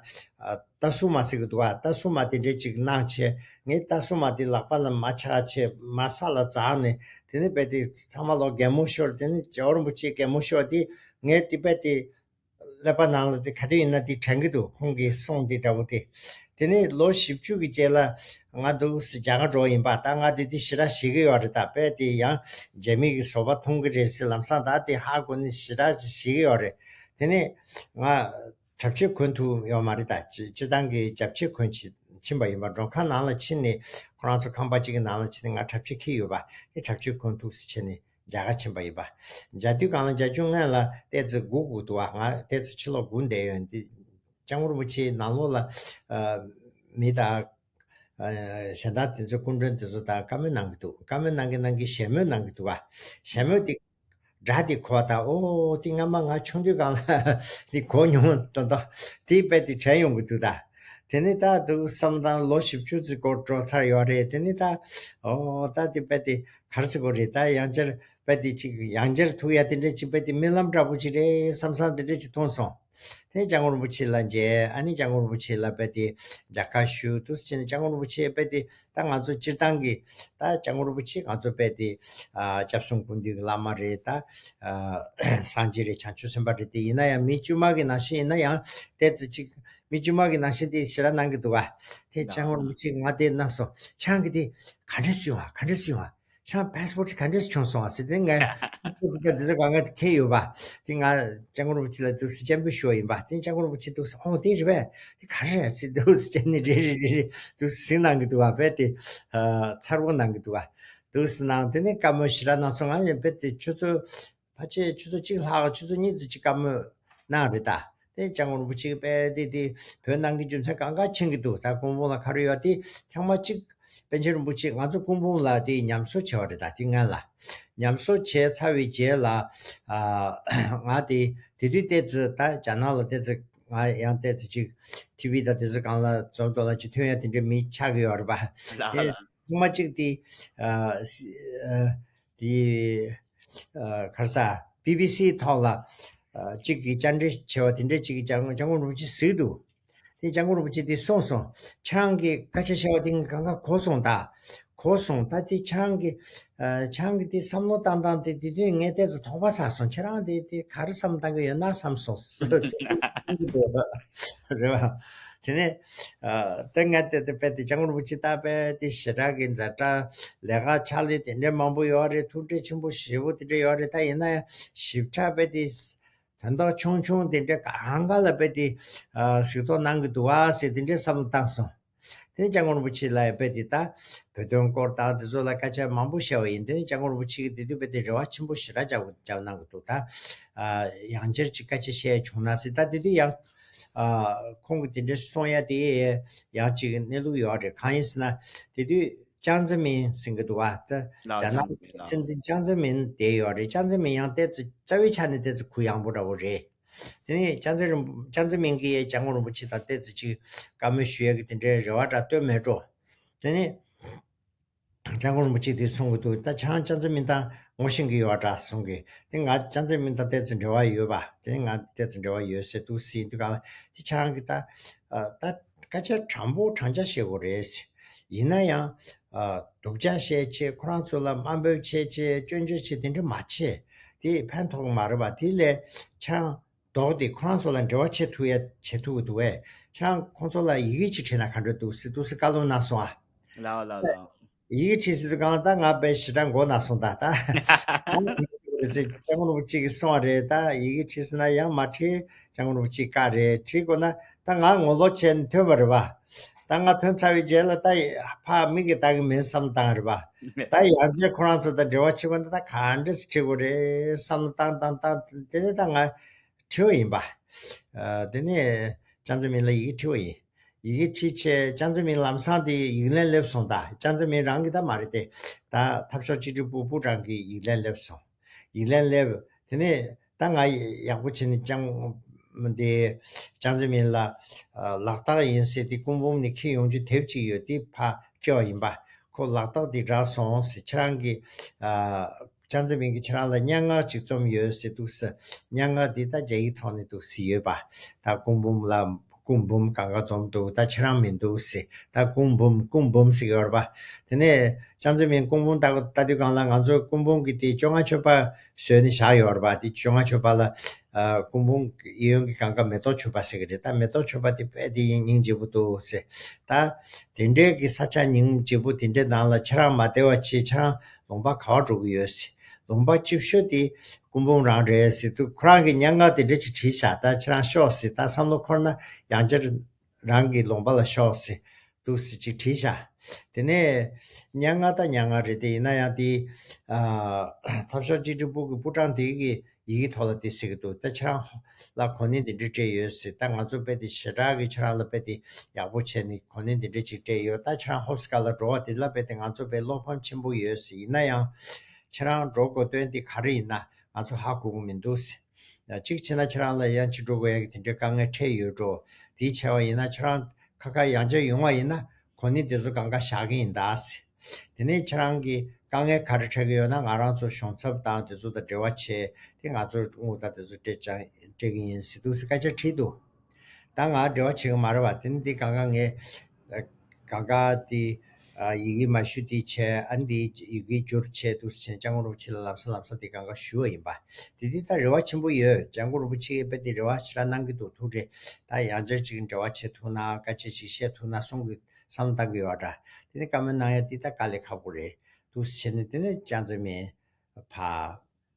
རྟ་སྲུང་མ་ཟེར་གྱི་འདུག་ག་རྟ་སྲུང་མ་དེ་འདྲས་ཅིག་གནང་བྱས། ངས་རྟ་སྲུང་མ་དེ་ལག་པ་ལ་མར་ཆག་བྱས་མར་ས་ལ་འཛེགས་ནས། དེ་ནས་དཔེ་དེ་ཚང་མ་ལོག་གད་མོ་ཤོར། དེ་ནས་རྒྱལ་བ་རིན་པོ་ཆེ་གད་མོ་ཤོར་དེ། ངས་དེ་དཔེ་དེ་ཀླད་པ་ནང་ལ་དེ་ག་དུས་ཡིན་ན་དེ་དྲན་གྱི་འདུག་ཁོང་གི་གསུང་དེ་འདྲ་པོ་དེ། དེ་ནས་ལོ་བཞི་བཅུ་གི་རྗེས་ལ་ང་འདུག་སེ་རྒྱ་གར་འགྲོ་བ་ཡིན་པ། ད་ང་དེ་དུས་ཞེ་དྲག་ཞེད་ཀྱི་ཡོད་རེད། ད་དཔེ་དེ་ཡང་རྒྱ་མི་གི་བཟོ་པ་མཐོང་གི་རེད་ཟེར་ལམ་སང་ད་དེ་ཧ་གོ་ནས་ཞེ་དྲག་ཞེད་ཀྱི་ཡོད་རེད། དེ་ནས་ང་གྲྭ་ཆས་གོན་ཐུབ་ཡོད་མ་རེད། ད་སྤྱི་སྤྱིར་བཏང་གི་རྒྱབ་ཆས་གོན་ཕྱིན་ཕྱིན་པ་ཡིན་པ། མགྲོན་ཁང་ནང་ལ་ཕྱིན་ནས་ཁོ་རང་ཚོ་ཁང་པ་གཅིག་གི་ནང་ལ་ཕྱིན་ནས་ང་གྲྭ་ཆས་འཁྱེར་ཡོད་པ། དེ་གྲྭ་ཆས་གོན་ཐུབ་ཟེར་བྱས་ནས་རྒྱ་གར་ཕྱིན་པ་ཡིན་པ། མཇལ་དུས་སྒང་ལ་མཇལ་བྱུང་། སྔོན་ལ་ཏོག་ཙམ་སྒུག་དགོས་འདུག་པ། ང་ཏོག་ཙམ་ཕྱི་ལོགས་སྒུག་བསྡད་ཡོད། འདི་སྐྱབས་མགོན་རིན་པོ་ཆེ་ནང་ལོགས་ལ་ཨ། མི་དང་། ཨ། གཞན་དག་དེ་ཚོ་སྐུ་མགྲོན་དེ་ཚོ་དང་བཀའ་མོལ་གནང་གི་འདུག་བཀའ་མོལ་གནང་གི་གནང་གི་ཞལ་མོལ་གནང་གི་འདུག་པ། ཞལ་མོལ་དེ་སྒྲ་དེ་གོ་བ་དང་། ཨོ་དེ་སྔ་མ་ང་ཆུང་དུས་སྒང་ལ་དེ་གོ་མྱོང་། ད་ད་དེ་དཔེ་དེ་དྲན་ཡོང་གི་འདུག་ད་དེ་ནས་ད་འདུག་བསམ་དང་། ལོ་བཞི་བཅུ་ཙམ་འགོར་འགྲོ་ཚར་ཡོད་རེད། དེ་ནས་ད་ཨོ་ད་དེ་དཔེ་དེ་ག་རེ་ཟེར་དགོས་རེད། ད་ཡང་བསྐྱར་དཔེ་དེ་ཅིག་ཡང་བསྐྱར་ཐུག་ཡ་དེ་འདྲ་ཅིག་དཔེ་དེ་རྨི་ལམ་འདྲ་པོ་ཅིག་རེད་བསམ་བསམ་དེ་འདྲ་ཅིག་མཐོང་སོང་། དེ་སྐྱབས་མགོན་རིན་པོ་ཆེ་ལ་མཇལ། ཨ་ནི་སྐྱབས་མགོན་རིན་པོ་ཆེ་ལ་དཔེ་དེ་མཇལ་ཁ་ཞུ། འདུག་སེ་བྱས་ནས་སྐྱབས་མགོན་རིན་པོ་ཆེ་དཔེ་དེ་ད་ང་ཚོ་སྤྱིར་བཏང་གི་ད་སྐྱབས་མགོན་རིན་པོ་ཆེ་ང་ཚོ་དཔེ་དེ་ཨ། སྐྱབས་གསུམ་ཀུན་འདུས་ཀྱི་བླ་མ་རེད། ད་ཨ། སངས་རྒྱས་རེད། བྱང་ཆུབ་སེམས་དཔའ་རེད། དེ་ཡིན་ན་ཡང་མི་དཀྱུས་མ་གི་ནང་བཞིན་ཡིན་ན་ཡང་ཏོག་ཙམ་ཅིག་མི་དཀྱུས་མ་གི་ནང་བཞིན་དེ་ཞེ་དྲག་གནང་གི་འདུག་ག་དེ་སྐྱབས་མགོན་རིན་པོ་ཆེ་ང་དེ་གནང་སོང་། ཁྱེད་རང་གིས་དེ་ག་འདྲ་བཟོས་པ། ག་འདྲ་བཟོས་པ། ཁྱེད་རང་པཱ་སི་པོར་ཊི་ག་འདྲས་བྱུང་སོང་ཟེར་དེ་ངས་པཱ་སི་པོར་ཊི་དེ་ཚོ་གང་ག་དེ་ཁྱེར་ཡོད་པ། དེ་ང་སྐྱབས་མགོན་རིན་པོ་ཆེ་ལ་འདུག་སེ་སྤྱན་འབུལ་ཞུ་བ་ཡིན་པ། དེ་སྐྱབས་མགོན་རིན་པོ་ཆེ་འདུག་སེ་ཨོ་དེ་རེད་པས། དེ་ག་རེ་རེད་ཟེར་འདུག་སེ་སྤྱན་ནས་རེ་རེ་རེ་རེ་འདུག་སེ་གཟིགས་གནང་གི་འདུག་བ། དཔེ་དེ་ཨ་མཚར་པོ་གནང་གི་འདུག་བ། འདུག་སེ་གནང་། དེ་ནས་བཀའ་མོལ་ཞེ་དྲག་གནང་སོང་། ང་ཡང་དཔེ་དེ་ཆུ་ཚོད་ཕལ་ཆེར་ཆུ་ཚོད་གཅིག་ལྷག་ཆུ་ཚོད་གཉིས་ཙམ་ཅིག་བཀའ་མོལ་གནང་རེད་ད། དེ་སྐྱབས་མགོན་རིན་པོ་ཆེ་གིས་དཔེ་དེ་དེ་བོད་ནང་གི་རྒྱུ་མཚན་གང་ག་མཁྱེན་གྱི་འདུག་ད་སྐུ་འབུམ་ལ་ག་རེ་ཡོད་དེ་ཐེངས་མ་གཅིག་པཎ་ཆེན་རིན་པོ་ཆེ་ང་ཚོ་སྐུ་འབུམ་ལ་དེ་ཉམས་གསོ་བྱས་པ་རེད། ད་དེ་སྔོན་ལ་ཉམས་གསོ་བྱས་ཚར་བའི་རྗེས་ལ་ཨ་ང་དེ་དེ་དུས་ཏོག་ཙམ་ད་རྒྱ་ནག་ལ་ཏོག་ཙམ་ང་ཡང་ཏོག་ཙམ་ཅིག་ཊི་ཝི་དང་དེ་ཚོ་སྒང་ལ་འཛོམས་འཛོམས་ལ་ཅིག་ཐོན་ཡ་དེ་འདྲ་མི་ཆགས་ཀྱི་ཡོད་རེད་པ། ལགས་དེ་ལགས། ཐེངས་མ་གཅིག་དེ་ཨ་སི་ཨ་དེ་ཨ་ག་རེ་ཟ་བི་བི་སི་ཐོག་ལ་ཨ་གཅིག་གིས་བཅར་འདྲི་བྱས་པ་དེ་འདྲ་གཅིག་གིས་སྐྱབས་སྐྱབས་མགོན་རིན་པོ་ཆེ་གཟིགས་འདུག་དེ་སྐྱབས་མགོན་རིན་པོ་ཆེ་དེ་གསུངས་སོང་། ཁྱེད་རང་གིས་སྐད་ཆ་བཤད་པ་དེ་ངས་གང་ག་གོ་སོང་ད། གོ་སོང་ད། དེ་ཁྱེད་རང་གིས་ཨ་ཁྱེད་རང་གིས་དེ་བསམ་བློ་བཏང་སྟངས་དེ་དེ་དུས་ངས་ཏོག་ཙམ་དོགས་པ་ཟ་སོང་། ཁྱེད་རང་དེ་དེ་ག་རེ་བསམ་བཏང་གི་ཡོད་ན་བསམ་སོང་ཟེར་གསུང་གི་འདུག་རེད་བ། དེ་ནས་ཨ་དེ་ངས་དེ་དེ་དཔེ་དེ་སྐྱབས་མགོན་རིན་པོ་ཆེ་ད་དཔེ་དེ་ཞེ་དྲག་གི་ཛ་དྲག་ལས་ཀ་ཕྱག་ལས་དེ་འདྲ་མང་པོ་ཡོད་རེད། ཐུགས་འདྲེས་ཆེན་པོ་ཞེ་པོ་དེ་འདྲ་ཡོད་རེད། ད་ཡིན་ན་ཡང་ཞིབ་ཕྲ་དཔེ་དེ་དོན་དག་ཆུང་ཆུང་དེ་འདྲ་གང་ག་ལ་དཔེ་དེ་ཨ་གཟིགས་རྟོག་གནང་གི་འདུག་ཨ་ཟེར་དེ་འདྲའི་བསམ་བློ་བཏང་སོང་། དེ་ནས་སྐྱབས་མགོན་རིན་པོ་ཆེ་ལ་ཡང་དཔེ་དེ་ད་བོད་དོན་སྐོར་དང་དེ་ཚོ་ལ་སྐད་ཆ་མང་པོ་བཤད་པ་ཡིན། དེ་ནས་སྐྱབས་མགོན་རིན་པོ་ཆེ་གིས་དེ་དུས་དཔེ་དེ་རེ་བ་ཆེན་པོ་ཞེ་དྲག་བརྒྱབ་བརྒྱབ་གནང་གི་འདུག་ད་ཨ་ཡང་བསྐྱར་ཅིག་སྐད་ཆ་བཤད་བྱུང་ན་ཟེར། ད་དེ་དུས་ཡང་ཨ་ཁོང་གིས་དེ་འདྲ་གསུང་ཡ་དེ་ཡང་ཅིག་གནས་ལུགས་ཡོད་རེད། གང་ཡིན་ཟེར་ན་དེ་དུས་ཅང་ཙེ་མིན་ཟེར་གི་འདུག་བ། ད་ལགས། རྒྱ་ནག་ཅང་ཙེ་མིན་ལགས། སྲིད་འཛིན་ཅང་ཙེ་མིན་བསྡད་ཡོད་རེད། ཅང་ཙེ་མིན་ཡང་ཏོག་ཙམ་རྩ་བའི་ཆ་ནས་ཏོག་ཙམ་གུ་ཡངས་པོ་འདྲ་བོ་རེད། དེ་ནས་ཅང་ཙེ་རིན་ཅང་ཙེ་མིན་གྱིས་སྐྱབས་མགོན་རིན་པོ་ཆེ་དང་ཏོག་ཙམ་ཅིག་བཀའ་མོལ་ཞུ་ཡས་ཀྱི་དེ་འདྲའི་རེ་བ་འདྲ་བཏོན་མེད་འགྲོ། དེ་ནས་སྐྱབས་མགོན་རིན་པོ་ཆེ་དེ་གསུང་གི་འདུག་ད་ཁྱེད་རང་ཅང་ཙེ་མིན་དང་ངོ་ཤེས་ཀྱི་ཡོད་འདྲ་གསུང་གི། དེ་ང་ཅང་ཙེ་མིན་དང་ཏོག་ཙམ་འབྲེལ་བ་ཡོད་པ། དེ་ང་ཏོག་ཙམ་འབྲེལ་བ་ཡོད་ཟེར་འདུག་ཟེར་དུས་གང་ལ་དེ་ཁྱེད་རང་གིས་ད་ད་སྐད་ཆ་དྲང་པོ་དྲང་བཞག་བཤད་དགོས་རེད། ཡིན་ན་ཡང་སྡུག་ཅག་བཤད་བྱས་ཁོ་རང་ཚོ་ལ་དམའ་འབེབས་བྱས་བྱས་སྐྱོན་བརྗོད་བྱས་དེ་འདྲ་མ་བྱེད། དེ་ཕན་ཐོགས་ཀྱི་མ་རེད་པ། དེ་ལས་ཁྱེད་རང་ལྡོག་སྟེ་ཁོ་རང་ཚོ་ལ་འབྲེལ་བ་བྱེད་ཐུབ་ཡ་བྱེད་ཐུབ་ཀྱི་འདུག་བས། ཁྱེད་རང་ཁོང་ཚོ་ལ་ཡི་གེ་ཅིག་བྲིས་ན་ག་འདྲ་འདུག་ཟེར་འདུག་ཟེར་བཀའ་སློབ་གནང་སོང་ཨ། ལགས་ལགས་ལགས། ཡི་གེ་བྲིས་ཟེར་དུས་གང་ལ་ད་ང་དཔེ་ཞེ་དྲག་མགོ་ན་སོང་ད་ད། སྐྱབས་མགོན་རིན་པོ་ཆེ་གིས་གསུངས་པ་རེད། ད་ཡི་གེ་བྲིས་ཟེར་ན་ཡང་མ་བྲིས། སྐྱབས་མགོན་རིན་པོ་ཆེ་བཀའ་རེད། བྲིས་དགོས་ན་ད་ང་ངོ་ལོག་བྱས་ནས་ཐོན་པ་རེད་པ། ད་ང་ཐོན་ཚར་བའི་རྗེས་ལ་ད་ཕར་མིག་གིས་ལྟ་གི་མིན་བསམ་བཏང་རེད་པ། ད་ཡང་བསྐྱར་ཁོ་རང་ཚོ་དང་འབྲེལ་བ་བྱེད་དགོས་ན་ད་ག་འདྲས་སེ་བྲིས་དགོས་རེད་བསམ་བློ་བཏང་བཏང་བཏང་དེ་ནས་ད་ང་བྲིས་པ་ཡིན་པ། ཨ་དེ་ནས་ཅང་ཙེ་མིན་ལ་ཡི་གེ་བྲིས་པ་ཡིན། ཡི་གེ་བྲིས་བྱས་ཅང་ཙེ་མིན་ལམ་སང་དེ་ཡིག་ལན་སླེབས་སོང་། ད་ཅང་ཙེ་མིན་རང་གི་ད་མ་རེད་དེ། ད་འཐབ་ཕྱོགས་གཅིག་སྒྲིལ་པུའུ་པུའུ་ཀྲང་གིས་ཡིག་ལན་སླེབས་སོང་། ཡིག་ལན་སླེབས། དེ་ནས་ད་ང་ཡག་པོ་བྱས་ནས་ཅང་དེ་ཅང་ཙེ་མིན་ལ་ཨ་ལག་རྟགས་ཡིན་ཟེར་དེ་སྐུ་འབུམ་ནས་འཁྱེར་ཡོང་རྒྱུ་དེབ་ཅིག་ཡོད། དེ་ཕར་སྤྲད་པ་ཡིན་པ། ཁོ་ལག་རྟགས་དེ་རག་སོང་ཟེར། ཁྱེད་རང་གིས་ཨ་ཅང་ཙེ་མིན་གྱིས་ཁྱེད་རང་ལ་སྙན་ངག་ཅིག་རྩོམ་ཡོད་ཟེར་འདུག་ཟེར། སྙན་ངག་འདི་ད་རྒྱ་ཡིག་ཐོག་ནས་འདུག་ཟེར་ཡོད་པ། ད་སྐུ་འབུམ་ལ་སྐུ་འབུམ་གང་ག་འཛོམས་འདུག་ད་ཁྱེད་རང་མི་འདུག་ཟེར། ད་སྐུ་འབུམ་སྐུ་འབུམ་ཟེར་གྱི་ཡོད་རེད་པ། དེ་ནས་ཅང་ཙེ་མིན་སྐུ་འབུམ་ལྟ་ལྟ་དུས་གང་ལ་ང་ཚོ་སྐུ་འབུམ་གྱི་དེ་བཅོ་ལྔ་མཆོད་པ་བཟོས་ནས་བཞག་ཡོད་རེད་པ། དེ་བཅོ་ལྔ་མཆོད་པ་ལ་ཨ་སྐུ་འབུམ་གཡས་གཡོན་གྱི་གང་ག་མེ་ཏོག་མཆོད་པ་ཟེར་གྱི་རེད། ད་མེ་ཏོག་མཆོད་པ་དེ་དཔེ་དེ་ཡིན་སྙིང་རྗེ་པོ་འདུག་ཟེར། ད་དེ་འདྲའི་གི་ས་ཆ་སྙིང་རྗེ་པོ་དེ་འདྲའི་ནང་ལ་ཁྱེད་རང་མ་བསྡད་པ་བྱས། ཁྱེད་རང་ལུང་པ་ག་པར་འགྲོ་གི་ཡོད་ཟེར། ལུང་པ་སྐྱིད་ཤོས་དེ་སྐུ་འབུམ་རང་རེད་ཟེར་དུས་ཁོ་རང་གིས་སྙན་ངག་དེ་འདྲ་ཅིག་བྲིས་བཞག་ད་ཁྱེད་རང་ཤོག་ཟེར། ད་བསམ་བློ་འཁོར་ན་ཡང་བསྐྱར་རང་གི་ལུང་པ་ལ་ཤོག་ཟེར་འདུག་ཟེར་ཅིག་བྲིས་བཞག་དེ་ནས་སྙན་ངག་ད་སྙན་ངག་རེད་དེ། ཡིན་ན་ཡང་དེ་ཨ་འཐབ་ཕྱོགས་གཅིག་སྒྲིལ་པུའུ་གི་པུའུ་ཀྲང་དེ་གི་ཡི་གེ་ཐོག་ལ་དེ་གཟིགས་ཀྱི་འདུག་ད་ཁྱེད་རང་ལ་གོ་གནས་དེ་འདྲ་སྤྲད་ཡོད་ཟེར། ད་ང་ཚོ་དཔེ་དེ་ཞེ་དྲག་གི་ཁྱེད་རང་ལ་དཔེ་དེ་ཡག་པོ་བྱས་ནས་གོ་གནས་དེ་འདྲ་ཅིག་སྤྲད་ཡོད། ད་ཁྱེད་རང་ཧོབ་སི་ཀ་ལ་འགྲོ་བ་དེ་ལ་དཔེ་དེ་ང་ཚོ་དཔེ་བློ་ཕམ་ཆེན་པོ་ཡོད་ཟེར། ཡིན་ན་ཡང་ཁྱེད་རང་འགྲོ་དགོས་དོན་དེ་ག་རེ་ཡིན་ན་ང་ཚོ་ཧ་གོ་གི་མི་འདུག་ཟེར། གཅིག་བྱས་ན་ཁྱེད་རང་ལ་ཡང་ཅིག་འགྲོ་དགོས་ཡ་གི་དེ་འདྲའི་དཀའ་ངལ་འཕྲད་ཡོད་འགྲོ། དེ་བྱས་པ་ཡིན་ན་ཁྱེད་རང་ཁ་ཁ་ཡང་བསྐྱར་ཡོང་བ་ཡིན་ན་གོ་གནས་དེ་ཚོ་གང་ག་བཞག་གི་ཡིན་ད་ཟེར། དེ་ནས་ཁྱེད་རང་གི་དཀའ་ངལ་ག་རེ་འཕྲད་ཀྱི་ཡོད་ན་ང་རང་ཚོ་གཞུང་ཚབ་དང་དེ་ཚོ་དང་འབྲེལ་བ་བྱས་ཏེ་ང་ཚོ་དངུལ་དང་དེ་ཚོ་སྤྲད་ཀྱང་སྤྲད་ཀྱི་ཡིན་ཟེར་འདུག་ཟེར་སྐད་ཆ་དྲིས་འདུག་ད་ང་འབྲེལ་བ་བྱེད་ཀྱི་མ་རེད་པ། དེ་ནི་འདི་གང་ག་ངས་ཨ་གང་ག་དེ་ཨ་ཡི་གེ་མ་ཞུ་དེ་བྱས། ཨ་ནི་འདི་ཡི་གེ་བསྒྱུར་བྱས་འདུག་ཟེར་བྱས་སྐྱབས་མགོན་རིན་པོ་ཆེ་ལ་ལམ་སང་ལམ་སང་དེ་གང་ག་ཞུ་བ་ཡིན་པ། དེ་དུས་ད་རེ་བ་ཆེན་པོ་ཡོད། སྐྱབས་མགོན་རིན་པོ་ཆེ་གིས་དཔེ་དེ་རེ་བ་ཞེ་དྲག་གནང་གི་འདུག་ཐུགས་རྗེ་ད་ཡང་བསྐྱར་ཅིག་འབྲེལ་བ་བྱེད་ཐུབ་ན་སྐད་ཆ་ཅིག་བཤད་ཐུབ་ན་གསུང་གི་བསམ་བཏང་གི་ཡོད་འདྲ། དེ་ནི་བཀའ་མོལ་གནང་ཡ་འདི་ད་དཀའ་ལས་ཁག་པོ་རེད། འདུག་སེ་བྱས་ནས་དེ་ནས་ཅང་ཙེ་མིན་ཕ་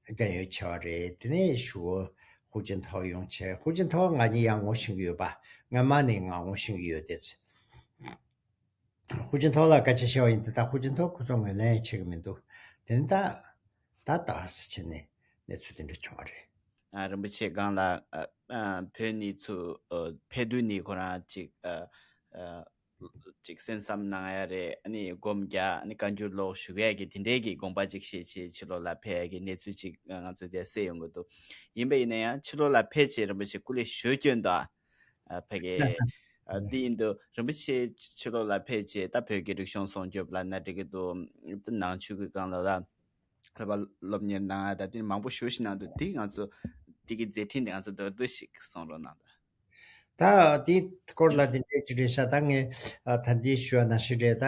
རྒན་ཡོལ་ཆེ་བ་རེད། དེ་ནས་ཞུ་བོ་ཧུའུ་ཅིན་ཐའོ་ཡོང་བྱས། ཧུའུ་ཅིན་ཐའོ་ང་གཉིས་ཡང་ངོ་ཤེས་ཀྱི་ཡོད་པ། སྔ་མ་ནས་ང་ངོ་ཤེས་ཀྱི་ཡོད་དེ། ཧུའུ་ཅིན་ཐའོ་ལ་སྐད་ཆ་བཤད་པ་ཡིན་ཏེ། ད་ཧུའུ་ཅིན་ཐའོ་ཁོ་ཚོ་ངོས་ལེན་བྱེད་ཀྱི་མི་འདུག་དེ་ནས་ད་ད་ད་སེ་བྱས་ནས་གནས་ཚུལ་དེ་འདྲ་བྱུང་བ་རེད། ཨ། རིན་པོ་ཆེ་སྒང་ལ། ཨ། ཨ། བོད་ནས་ཚུར། ཨ། ཕེབས་དུས་ནས་ཁོ་རང་ཅིག་ཨ། ཨ། ཅིག་སེམས་བསམ་གནང་ཡ་རེད། ཨ་ནི་སྒོམ་རྒྱག་ཨ་ནི་བཀའ་འགྱུར་ཀློག་ཞུ་ཡ་གི་དེ་འདྲའི་གི་དགོངས་པ་ཅིག་བཞེས་བྱས་ཕྱི་ལོགས་ལ་ཕེབས་ཡ་གི་གནས་ཚུལ་ཅིག་ང་ཚོས་དེ་གསན་ཡོང་གི་འདུག་ཡིན་པ་ཡིན་ན་ཡང་ཕྱི་ལོགས་ལ་ཕེབས་བྱས་རིན་པོ་ཆེ་སྐུ་ལས་ཞོར་སྐྱོན་དང་། ཨ། ཕ་གི། ཨ། འདི་ཡིན་དུས་རིན་པོ་ཆེ་ཕྱི་ལོགས་ལ་ཕེབས་བྱས་ད་བོད་ཀྱི་རིག་གཞུང་སྲུང་སྐྱོབ་ལབ་ན་འགྲིག་གི་འདུག་ད་ནང་ཆོས་ཀྱི་སྒང་ལ་ལ་ལྷག་པ་སློབ་གཉེར་གནང་ཡ་ད་དེ་མང་པོ་ཞེ་ཅིག་གནང་འདུག་དེ་ང་ཚོ་དེ་གི་མཛད་འཕྲིན་དེ་ང་ཚོ་མདོར་བསྡུས་ཤིག་གསུང་རོགས་གནང་དང་། ད་དེའི་སྐོར་ལ་དེ་འདྲའི་ཅིག་རེད་ཤག་ད་ངས། ཨ། ད་འདི་ཞུ་བ་ནང་བཞིན་རེད། ད་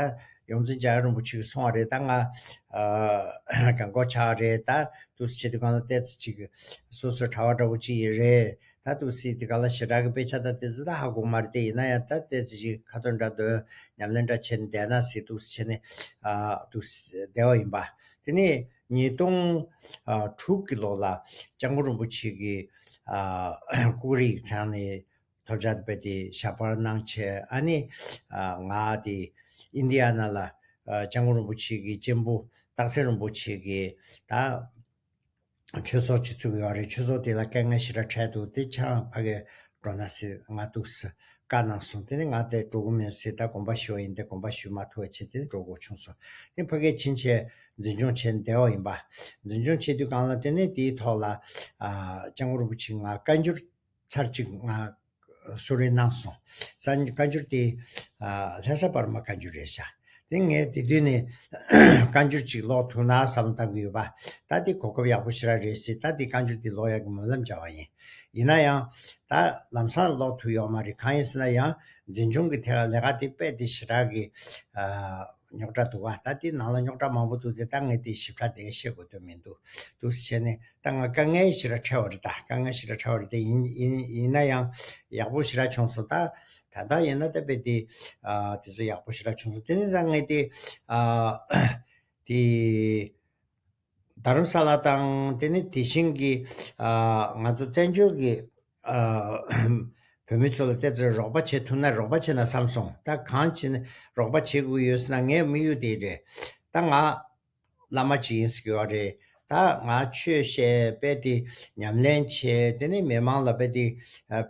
ཡོངས་འཛིན་རྒྱ་གར་རིན་པོ་ཆེ་གིས་གསུངས་པ་རེད། ད་ང་། ཨ། རྒན་གོག་ཆགས་རེད། ད་འདུག་སེ་བྱེད་དུས་སྒང་ལ་ཏོག་ཙམ་ཅིག་སོ་སོའི་གྲྭ་པ་འདྲ་པོ་ཅིག་ཡིན་རེད། ད་འདུག་སེ་དེ་ག་ལ་ཞེ་དྲག་གི་དཔེ་ཆ་དང་དེ་ཚོ་ད་ཧ་གོ་མ་རེད་དེ། ཡིན་ན་ཡང་ད་ཏོག་ཙམ་ཅིག་ཁ་ཏོན་འདྲ་འདོན། ཉམས་ལེན་འདྲ་བྱས་ནས་བསྡད་ན་ཟེར་འདུག་སེ་བྱས་ནས། ཨ། འདུག་སེ་བསྡད་པ་ཡིན་པ། དེ་ནས་ཉིས་སྟོང་དྲུག་གི་ལོ་ལ་སྐྱབས་མགོན་རིན་པོ་ཆེ་གིས། ཨ། ཀུ་ཀུ་རི་ཡིག་ཚང་ནས་ཐོབ་ཆ་དེ་དཔེ་དེ་ཞབས་པར་གནང་བྱས། ཨ་ནི། ཨ། ང་དེ་ཨིན་ཌི་ཡ་ན་ལ། ཨ། སྐྱབས་མགོན་རིན་པོ་ཆེ་གི་གཅེན་པོ་སྟག་འཚེར་རིན་པོ་ཆེ་གི་ད་ཆོས་ཚོགས་ཅིག་བཙུགས་ཡོད་རེད། ཆོས་ཚོགས་དེ་ལ་དཀའ་ངལ་ཞེ་དྲག་འཕྲད་འདུག་དེ་ཆ་ཕ་གིར་འགྲོ་ན་ཟེར་ང་འདུག་སེ་བཀའ་གནང་སོང་། དེ་ནས་ང་དེ་འགྲོ་གི་མེད་ཟེར། ད་དགོངས་པ་ཞུ་བ་ཡིན་ཏེ་དགོངས་པ་ཞུ་མ་ཐུབ་པ་བྱས། དེ་ནས་འགྲོ་དགོས་བྱུང་སོང་། དེ་ཕ་གིར་ཕྱིན་བྱས་འཛིན་སྐྱོང་བྱས་བསྡད་པ་ཡིན་པ། འཛིན་སྐྱོང་བྱེད་དུས་སྒང་ལ་དེ་ནས་དེའི་ཐོག་ལ། ཨ། སྐྱབས་མགོན་རིན་པོ་ཆེས་ང་བཀའ་འགྱུར་ཚར་གཅིག་ང་གསོལ་རས་གནང་སོང་། ས་བཀའ་འགྱུར་དེ། ཨ། ལྷ་ས་པར་མ་བཀའ་འགྱུར་རེད་ཤག་དེ་ངས་དེ་དུས་ནས་བཀའ་འགྱུར་ཅིག་ཀློག་ཐུབ་ན་བསམ་བློ་བཏང་གི་ཡོད་པ། ད་དེ་གོ་སྐབས་ཡག་པོ་ཞེ་དྲག་རེད་ཟེར། ད་དེ་བཀའ་འགྱུར་དེ་ཀློག་ཡག་གི་སྨོན་ལམ་བརྒྱབ་པ་ཡིན། ཡིན་ན་ཡང་ད་ལམ་སང་ཀློག་ཐུབ་ཡོད་མ་རེད། གང་ཡིན་ཟེར་ན་ཡང་འཛིན་སྐྱོང་གི་ཐད་ལས་ཀ་དེ་དཔེ་དེ་ཞེ་དྲག་གི། ཨ། རྙོག་དྲ་འདུག་ག་ད་དེ་ནང་ལ་རྙོག་དྲ་མང་པོ་འདུག་སྟེ། ད་ངས་དེ་ཞིབ་ཕྲ་དེ་བཤད་དགོས་དོན་མི་འདུག་འདུག་སེ་བྱས་ནས་ད་ང་དཀའ་ངལ་ཞེ་དྲག་འཕྲད་པ་རེད། ད་དཀའ་ངལ་ཞེ་དྲག་འཕྲད་པ་རེད་དེ། ཡིན་ཡིན་ཡིན་ན་ཡང་ཡག་པོ་ཞེ་དྲག་བྱུང་སོང་། ད་ད་ལྟ་ཡིན་ན་ད་དཔེ་དེ། ཨ། དེ་ཚོ་ཡག་པོ་ཞེ་དྲག་བྱུང་སོང་། དེ་ནས་ད་ངས་དེ། ཨ། དེ་རྡ་རམ་ས་ལ་དང་དེ་ནས་དེ་བཞིན་གྱི། ཨ། ང་ཚོ་བཙན་བྱོལ་གྱི། ཨ། བོད་མི་ཚོ་ལ་ཏོག་ཙམ་རོགས་པ་བྱེད་ཐུབ་ན། རོགས་པ་བྱེད་ན་བསམ་སོང་། ད་གང་བྱེད་ན་རོགས་པ་བྱེད་དགོས་ཡོད་ཟེར་ན། ངའི་དམིགས་ཡུལ་དེ་རེད། ད་ང་བླ་མ་ཅིག་ཡིན་ཟེར་གྱི་ཡོད་རེད། ད་ང་ཆོས་བཤད། དཔེ་དེ་ཉམས་ལེན་བྱས། དེ་ནས་མི་མང་ལ་དཔེ་དེ་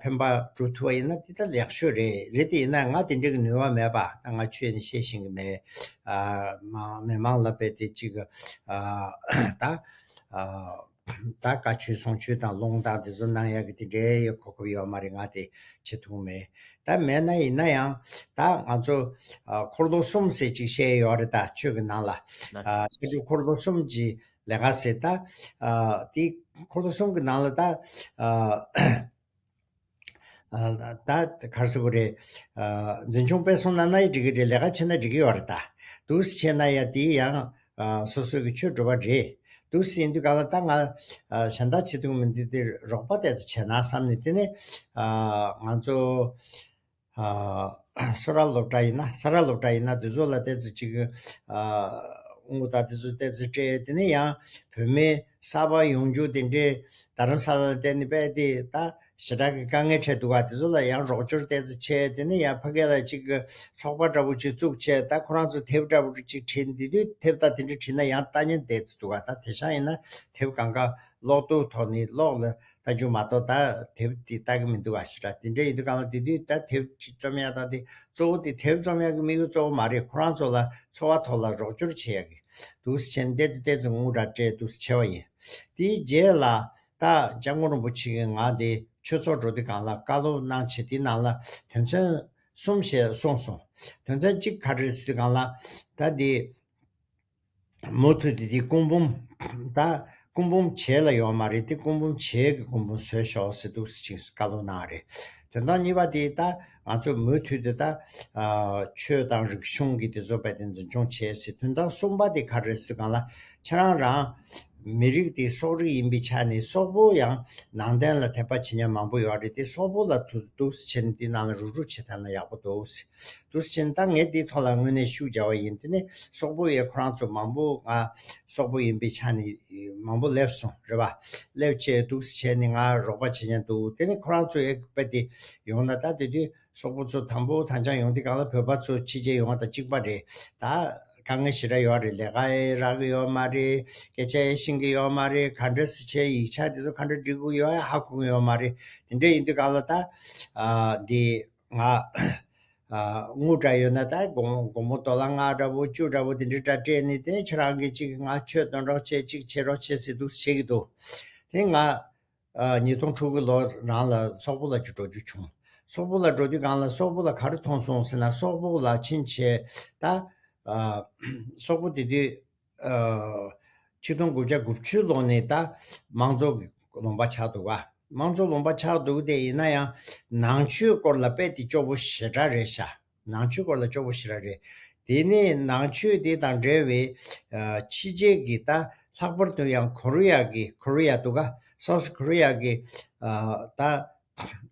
ཕན་པ་སྒྲུབ་ཐུབ་པ་ཡིན་ན་དེ་ད་ལེགས་ཤོས་རེད། རེད་དེ་ཡིན་ན་ང་དེ་འདྲ་གི་ནུས་པ་མེད་པ། ད་ང་ཆོས་ནི་བཤད་ཤེས་ཀྱི་མེད། ཨ། མ་མི་མང་ལ་དཔེ་དེ་ཅིག་ཨ། ད། ཨ། ད་བཀའ་ཆོས་གསུང་ཆོས་དང་ལུང་དང་དེ་ཚོ་གནང་ཡག་གི་དེ་འདྲའི་གོ་སྐབས་ཡོད་མ་རེད། ང་དེ་བྱེད་ཐུབ་མེད། ད་མེད་ན་ཡིན་ན་ཡང་ད་ང་ཚོ། ཨ། འཁོར་ལོ་གསུམ་ཟེར་ཅིག་བཤད་ཡོད་རེད། ད་ཆོས་ཀྱི་ནང་ལ། ལགས་ཨ། སོ། བཤད་སྒྲུབ་འཁོར་ལོ་གསུམ་གྱི་ལས་ཀ་ཟེར། ད། ཨ། དེ་འཁོར་ལོ་གསུམ་གྱི་ནང་ལ་ད། ཨ། ཨ། ད་ག་རེ་ཟེར་དགོས་རེད། ཨ། འཛིན་སྐྱོང་སྤེལ་གསུམ་གནང་ན་ཡང་འགྲིག་གི་རེད། ལས་ཀ་བྱེད་ན་འགྲིག་གི་ཡོད་རེད། ད་འདུག་སེ་བྱས་ན་ཡང་དེ་ཡང་། ཨ། སོ་སོ་གི་ཆོས་སྒྲུབ་པ་རེད། འདུག་སེ་ཡིན་དུས་སྒང་ལ་ད་ང་། ཨ། གཞན་དག་བྱེད་ཐུབ་མི་འདུག་དེ་རོགས་པ་དེ་ཚོ་བྱས་ན་བསམ་ནས། དེ་ནས། ཨ། ང་ཚོ། ཨ། སོ་ར་སློབ་གྲྭ་ཡིན་ན། ས་ར་སློབ་གྲྭ་ཡིན་ན་དེ་ཚོ་ལ་ཏོག་ཙམ་ཅིག་ཨ། དངུལ་དང་དེ་ཚོ་ཏོག་ཙམ་སྤྲད། དེ་ནས་ཡང་བོད་མི་གསར་པ་ཡོང་རྒྱུ་དེ་འདྲའི་རྡ་རམ་ས་ལ་ལ་བསྡད་ནས་དཔེ་དེ་ད་ཞེ་དྲག་གི་དཀའ་ངལ་འཕྲད་འདུག་ག་དེ་ཚོ་ལ་ཡང་རོགས་སྐྱོར་ཏོག་ཙམ་བྱས། དེ་ནས་ཡང་ཕ་གི་ལ་ཅིག་ཚོགས་པ་འདྲ་པོ་ཅིག་བཙུགས་བྱས། ད་ཁོ་རང་ཚོ་དེབ་འདྲ་པོ་ཅིག་བྲིས། དེ་དུས་དེབ་དང་དེ་འདྲ་བྲིས་ན་ཡང་ལྟ་མཁན་ཏོག་ཙམ་འདུག་ག་ད་དེང་སང་ཡིན་ན་དེབ་གང་ག་ཀློག་ཐུབ་ཐོག་ནས་ཀློག་ལ་ལྟ་རྒྱུ་མ་གཏོགས་ད་དེབ་དེ་ལྟ་གི་མི་འདུག་ག་ཞེ་དྲག་དེ་འདྲ་ཡིན་དུས་སྒང་ལ། དེ་དུས་ད་དེབ་ཅིག་རྩོམ་ཡག་དང་དེ་གཙོ་བོ་དེ་དེབ་རྩོམ་ཡག་གི་དམིགས་ཡུལ་གཙོ་བོ་མ་རེད། ཁོ་རང་ཚོ་ལ་འཚོ་བ་ཐོག་ལ་རོགས་སྐྱོར་བྱེད་ཡག་གི་འདུག་སེ་བྱས་ནས་ཏོག་ཙམ་ཏོག་ཙམ་དངུལ་རག་སྤྲད། འདུག་སེ་བྱས་པ་ཡིན། དེའི་རྗེས་ལ་ད་སྐྱབས་མགོན་རིན་པོ་ཆེ་གིས་ང་དེ་ཆོས་ཚོགས་འགྲོ་དུས་སྒང་ལ་བཀའ་སློབ་གནང་བྱས། དེའི་ནང་ལ་དོན་ཚན་གསུམ་ཞིག་གསུངས་སོང་། དོན་ཚན་གཅིག་ག་རེ་རེད་ཟེར་དུས་སྒང་ལ། ད་དེ་མུ་མཐུད་དེ་དེ་སྐུ་འབུམ། ད་སྐུ་འབུམ་བྱེས་ལ་ཡོད་མ་རེད། དེ་སྐུ་འབུམ་བྱེས་ཀྱི་སྐུ་འབུམ་བཟོས་ཤོག་ཟེར་འདུག་སེ་ཅིག་བཀའ་སློབ་གནང་བ་རེད། དོན་དག་གཉིས་པ་དེ་ད་ང་ཚོ་མུ་མཐུད་དེ་ད་ཨ། ཆོས་དང་རིག་གཞུང་གི་དེ་ཚོ་དཔེ་དེ་འཛིན་སྐྱོང་བྱེད་ཟེར། དོན་དག་གསུམ་པ་དེ་ག་རེ་རེད་ཟེར་དུས་སྒང་ལ། ཁྱེད་རང་རང་ མི་རིགས་དེ་སོག་རིགས་ཡིན་པའི་ཆ་ནས་སོག་པོ་ཡང་ནང་བསྟན་ལ་དད་པ་བྱེད་མཁན་མང་པོ་ཡོད་རེད། དེ་སོག་པོ་ལ་ཐུག་འདུག་སེ་བྱས་ནས་དེ་ནང་ལ་རུག་རུག་བྱེད་ཐུབ་ན་ཡག་པོ་འདུག་སེ། འདུག་སེ་བྱས་ནས་ད་ངས་དེའི་ཐོག་ལ་དངོས་གནས་ཤུགས་རྒྱག་པ་ཡིན། དེ་ནས་སོག་པོ་ཡས་ཁོ་རང་ཚོ་མང་པོ་ང་སོག་པོ་ཡིན་པའི་ཆ་ནས་མང་པོ་སླེབས་སོང་རེད་པ། སླེབས་བྱས་འདུག་སེ་བྱས་ནས་ང་རོགས་པ་བྱེད་མཁན་འདུག་དེ་ནས་ཁོ་རང་ཚོ་ཡས་དཔེ་དེ་ཡོང་ན་ད་དེ་དུས། སོག་པོ་ཚོ་དང་པོ་དང་ཅང་ཡོང་དུས་སྒང་ལ་བོད་པ་ཚོ་ཕྱི་རྒྱལ་ཡོང་བ་དང་གཅིག་པ་རེད། ད་དཀའ་ངལ་ཞེ་དྲག་ཡོད་རེད། ལས་ཀ་ཡང་རག་གི་ཡོད་མ་རེད། སྐད་ཆ་ཡང་ཤེས་ཀྱི་ཡོད་མ་རེད། ག་འདྲ་སེ་བྱས་ཡིག་ཆ་དེ་ཚོ་ག་འདྲ་འབྲི་དགོས་ཡོད་ཡང་ཧ་གོ་གི་ཡོད་མ་རེད། དེ་འདྲ་ཡིན་དུས་སྒང་ལ་ད་ཨ་འདི་ང་ཨ་དངུལ་འདྲ་ཡོད་ན་ད་སྒོར་སྒོར་མོ་ཌོ་ལར་ལྔ་འདྲ་པོ་བཅུ་འདྲ་པོ་དེ་འདྲ་འདྲ་སྤྲད་ནས་དེ་ཁྱེད་རང་གིས་ཅིག་ང་ཆོས་འདོན་རོགས་བྱེད། ཅིག་བྱེད་རོགས་བྱེད་ཟེར་འདུག་བྱེད་ཀྱི་འདུག་དེ་ང་ཨ་ཉིས་སྟོང་དྲུག་གི་ལོ་རང་ལ་སོག་པོ་ལ་འགྲོ་རྒྱུ་བྱུང་། སོག་པོ་ལ་འགྲོ་དུས་སྒང་ལ་སོག་པོ་ལ་ག་རེ་མཐོང་སོང་ཟེར་ན། སོག་པོ་ལ་ཕྱིན་བྱས་ད་ཨ་སོག་པོ་དེ་དུས་ཨ་ཆིག་སྟོང་དགུ་བརྒྱ་དགུ་བཅུ་ལོ་ནས་ད་དམངས་གཙོ་གི་ལུང་པ་ཆགས་འདུག་ག་དམངས་གཙོ་ལུང་པ་ཆགས་འདུག་དེ་ཡིན་ན་ཡང་ནང་ཆོས་སྐོར་ལ་དཔེ་དེ་སྐྱོ་པོ་ཞེ་དྲག་རེད་ཤག་ནང་ཆོས་སྐོར་ལ་སྐྱོ་པོ་ཞེ་དྲག་རེད། དེ་ནས་ནང་ཆོས་དེ་དང་འབྲེལ་བའི་ཨ་ཕྱི་རྒྱལ་གྱི་ད་ལྷག་པར་དུ་ཡང་ཁོ་རེ་ཡ་གི་ཁོ་རེ་ཡ་འདུག་ག་སའུ་ཐི་ཁོ་རེ་ཡ་གི་ཨ་ད་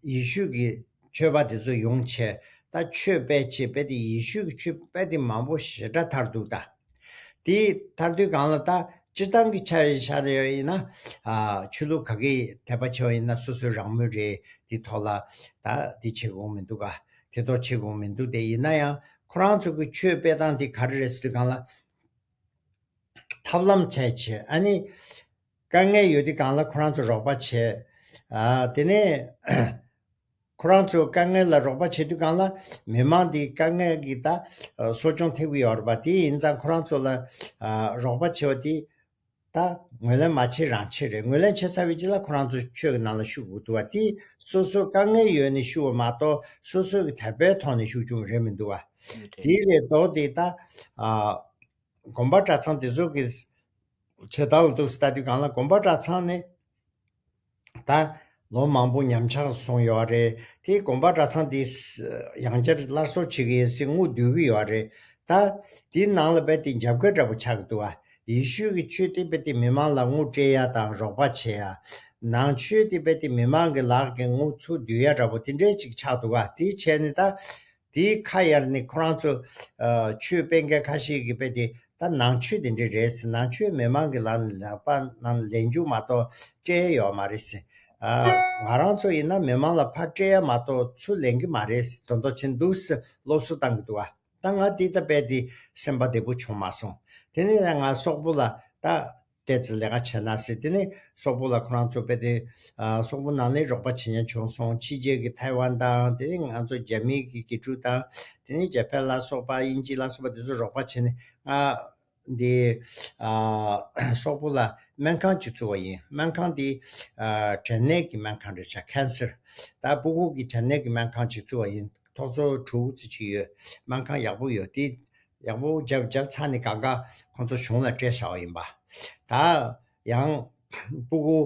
ཡེ་ཤུ་གི་ཆོས་པ་དེ་ཚོ་ཡོང་བྱས་ད་ཆོས་སྤེལ་བྱས་སྤེལ་ཏེ་ཡེ་ཤུ་གི་ཆོས་སྤེལ་ཏེ་མང་པོ་ཞེ་དྲག་དར་འདུག་ད་དེ་དར་དུས་སྒང་ལ་ད་སྤྱིར་བཏང་གི་ཆ་ཡིན་ཆ་ཡིན་ན་ཨ་ཆོས་ལུགས་ག་གི་དད་པ་ཆེ་བ་ཡིན་ན་སོ་སོའི་རང་མོས་རེད། དེ་ཐོག་ལ་ད་དེ་བྱེད་དགོས་མི་འདུག་ག་དེ་ཐོག་བྱེད་དགོས་མི་འདུག་དེ་ཡིན་ན་ཡང་ཁོ་རང་ཚོ་གི་ཆོས་སྤེལ་སྟངས་དེ་ག་རེ་རེད་ཟེར་དུས་སྒང་ལ་ཐབས་ལམ་བཙལ་བྱས། ཨ་ནི་དཀའ་ངལ་ཡོད་དུས་སྒང་ལ་ཁོ་རང་ཚོ་རོགས་པ་བྱས། ཨ་དེ་ནས་ཁོ་རང་ཚོ་དཀའ་ངལ་ལ་རོགས་པ་བྱེད་དུས་སྒང་ལ་མི་མང་དེ་དཀའ་ངལ་གྱི་ད་གསོ་སྐྱོང་ཐེབས་ཀྱི་ཡོད་རེད་པ། དེ་ཡིན་ཙང་ཁོ་རང་ཚོ་ལ་རོགས་པ་བྱེད་པ་དེ། ད་ངོས་ལེན་མ་བྱེད་རང་བྱེད་རེད། ངོས་ལེན་བྱེད་ཚར་བའི་རྗེས་ལ་ཁོ་རང་ཚོ་ཆོས་ཀྱི་ནང་ལ་ཞུགས་དགོས་འདུག་བ། དེ་སོ་སོ་དཀའ་ངལ་ཡོད་ནས་ཞུགས་པ་མ་གཏོགས་སོ་སོ་གི་དད་པའི་ཐོག་ནས་ཞུགས་བྱུང་རེད་མི་འདུག་བ། རེད། དེའི་ལས་ལྡོག་དེ་ད་ཨ་དགོན་པ་གྲྭ་ཚང་དེ་ཚོ་གི་བྱེད་སྟངས་ལ་འདུག་སེ་ལྟ་དུས་སྒང་ལ་དགོན་པ་གྲྭ་ཚང་ནས་ད་ལོ་མང་པོ་ཉམས་ཆག་སོང་ཡོད་རེད། དེ་དགོན་པ་གྲྭ་ཚང་དེ་ཡང་བསྐྱར་སླར་གསོ་བྱེད་ཀྱི་ཡིན་ཟེར་དངུལ་བསྡུ་གི་ཡོད་རེད། ད་དེའི་ནང་ལ་རྦད་དེ་རྒྱབ་འགལ་འདྲ་པོ་ཆགས་ཀྱི་འདུག་ཨ། ཡེ་ཤུ་གི་ཆོས་དེ་རྦད་དེ་མི་མང་ལ་དངུལ་སྤྲད་ཡ་དང་རོགས་པ་བྱེད་ཡ། ནང་ཆོས་དེ་རྦད་དེ་མི་མང་གི་ལག་གི་དངུལ་ཚུར་བསྡུ་ཡ་འདྲ་པོ་དེ་འདྲའི་ཅིག་ཆགས་འདུག་ཨ། དེ་བྱས་ནས་ད་དེའི་ཁ་གཡར་ནས་ཁོ་རང་ཚོ་ཨ་ཆོས་སྤེལ་མཁན་ཁ་ཤས་ཀྱིས་རྦད་དེ་ད་ནང་ཆོས་དེ་འདྲ་རེད་ཟེར། ནང་ཆོས་མི་མང་གི་ལག་ནས་ལག་པ་ནང་ལེན་རྒྱུ་མ་གཏོགས་སྤྲད་ཡ་ཡོད་མ་རེད་ཟེར། ཨ་ང་རང་ཚོ་ཡིན་ན་མི་མང་ལ་ཕར་སྤྲད་ཡ་མ་གཏོགས་ཚུར་ལེན་གི་མ་རེད་ཟེར་དོན་དག་བྱེད་འདུག་ཟེར་སློབ་གསོ་བཏང་གི་འདུག་ཨ། ད་ང་དེ་ད་རྦད་དེ་སེམས་པ་བདེ་པོ་བྱུང་མ་སོང་། དེ་ནས་ང་སོག་པོ་ལ་ད་ཏོག་ཙམ་ལས་ཀ་བྱས་ན་ཟེར། དེ་ནས་སོག་པོ་ལ་ཁོ་རང་ཚོ་རྦད་དེ་ཨ་སོག་པོ་ནང་ལ་རོགས་པ་བྱེད་མཁན་བྱུང་སོང་། ཕྱི་རྒྱལ་གྱི་ཐའེ་ཝན་དང་། དེ་ནས་ང་ཚོ་རྒྱ་མི་གི་དགེ་ཕྲུག་དང་། དེ་ནས་ཇ་པན་ལ་སོགས་པ་དབྱིན་ཇི་ལ་སོགས་པ་དེ་ཚོ་རོགས་པ་བྱས་ནས་ང་འདི་ཨ་སོག་པོ་ལ་སྨན་ཁང་ཅིག་བཙུགས་པ་ཡིན། སྨན་ཁང་འདི་ཨ་དྲན་ནད་ཀྱི་སྨན་ཁང་རེད་ཤག་ཁེན་སར། ད་སྤུ་གུ་གི་དྲན་ནད་ཀྱི་སྨན་ཁང་ཅིག་བཙུགས་པ་ཡིན། ཐོག་ཚོ་དྲུག་ཙམ་ཅིག་ཡོད། སྨན་ཁང་ཡག་པོ་ཡོད། དེ་ཡག་པོ་རྒྱབ་རྒྱབ་ཚར་ནས་སྒང་ག་ཁོང་ཚོ་གཞུང་ལ་སྤྲད་བཞག་པ་ཡིན་པ། ད་ཡང་སྤུ་གུ་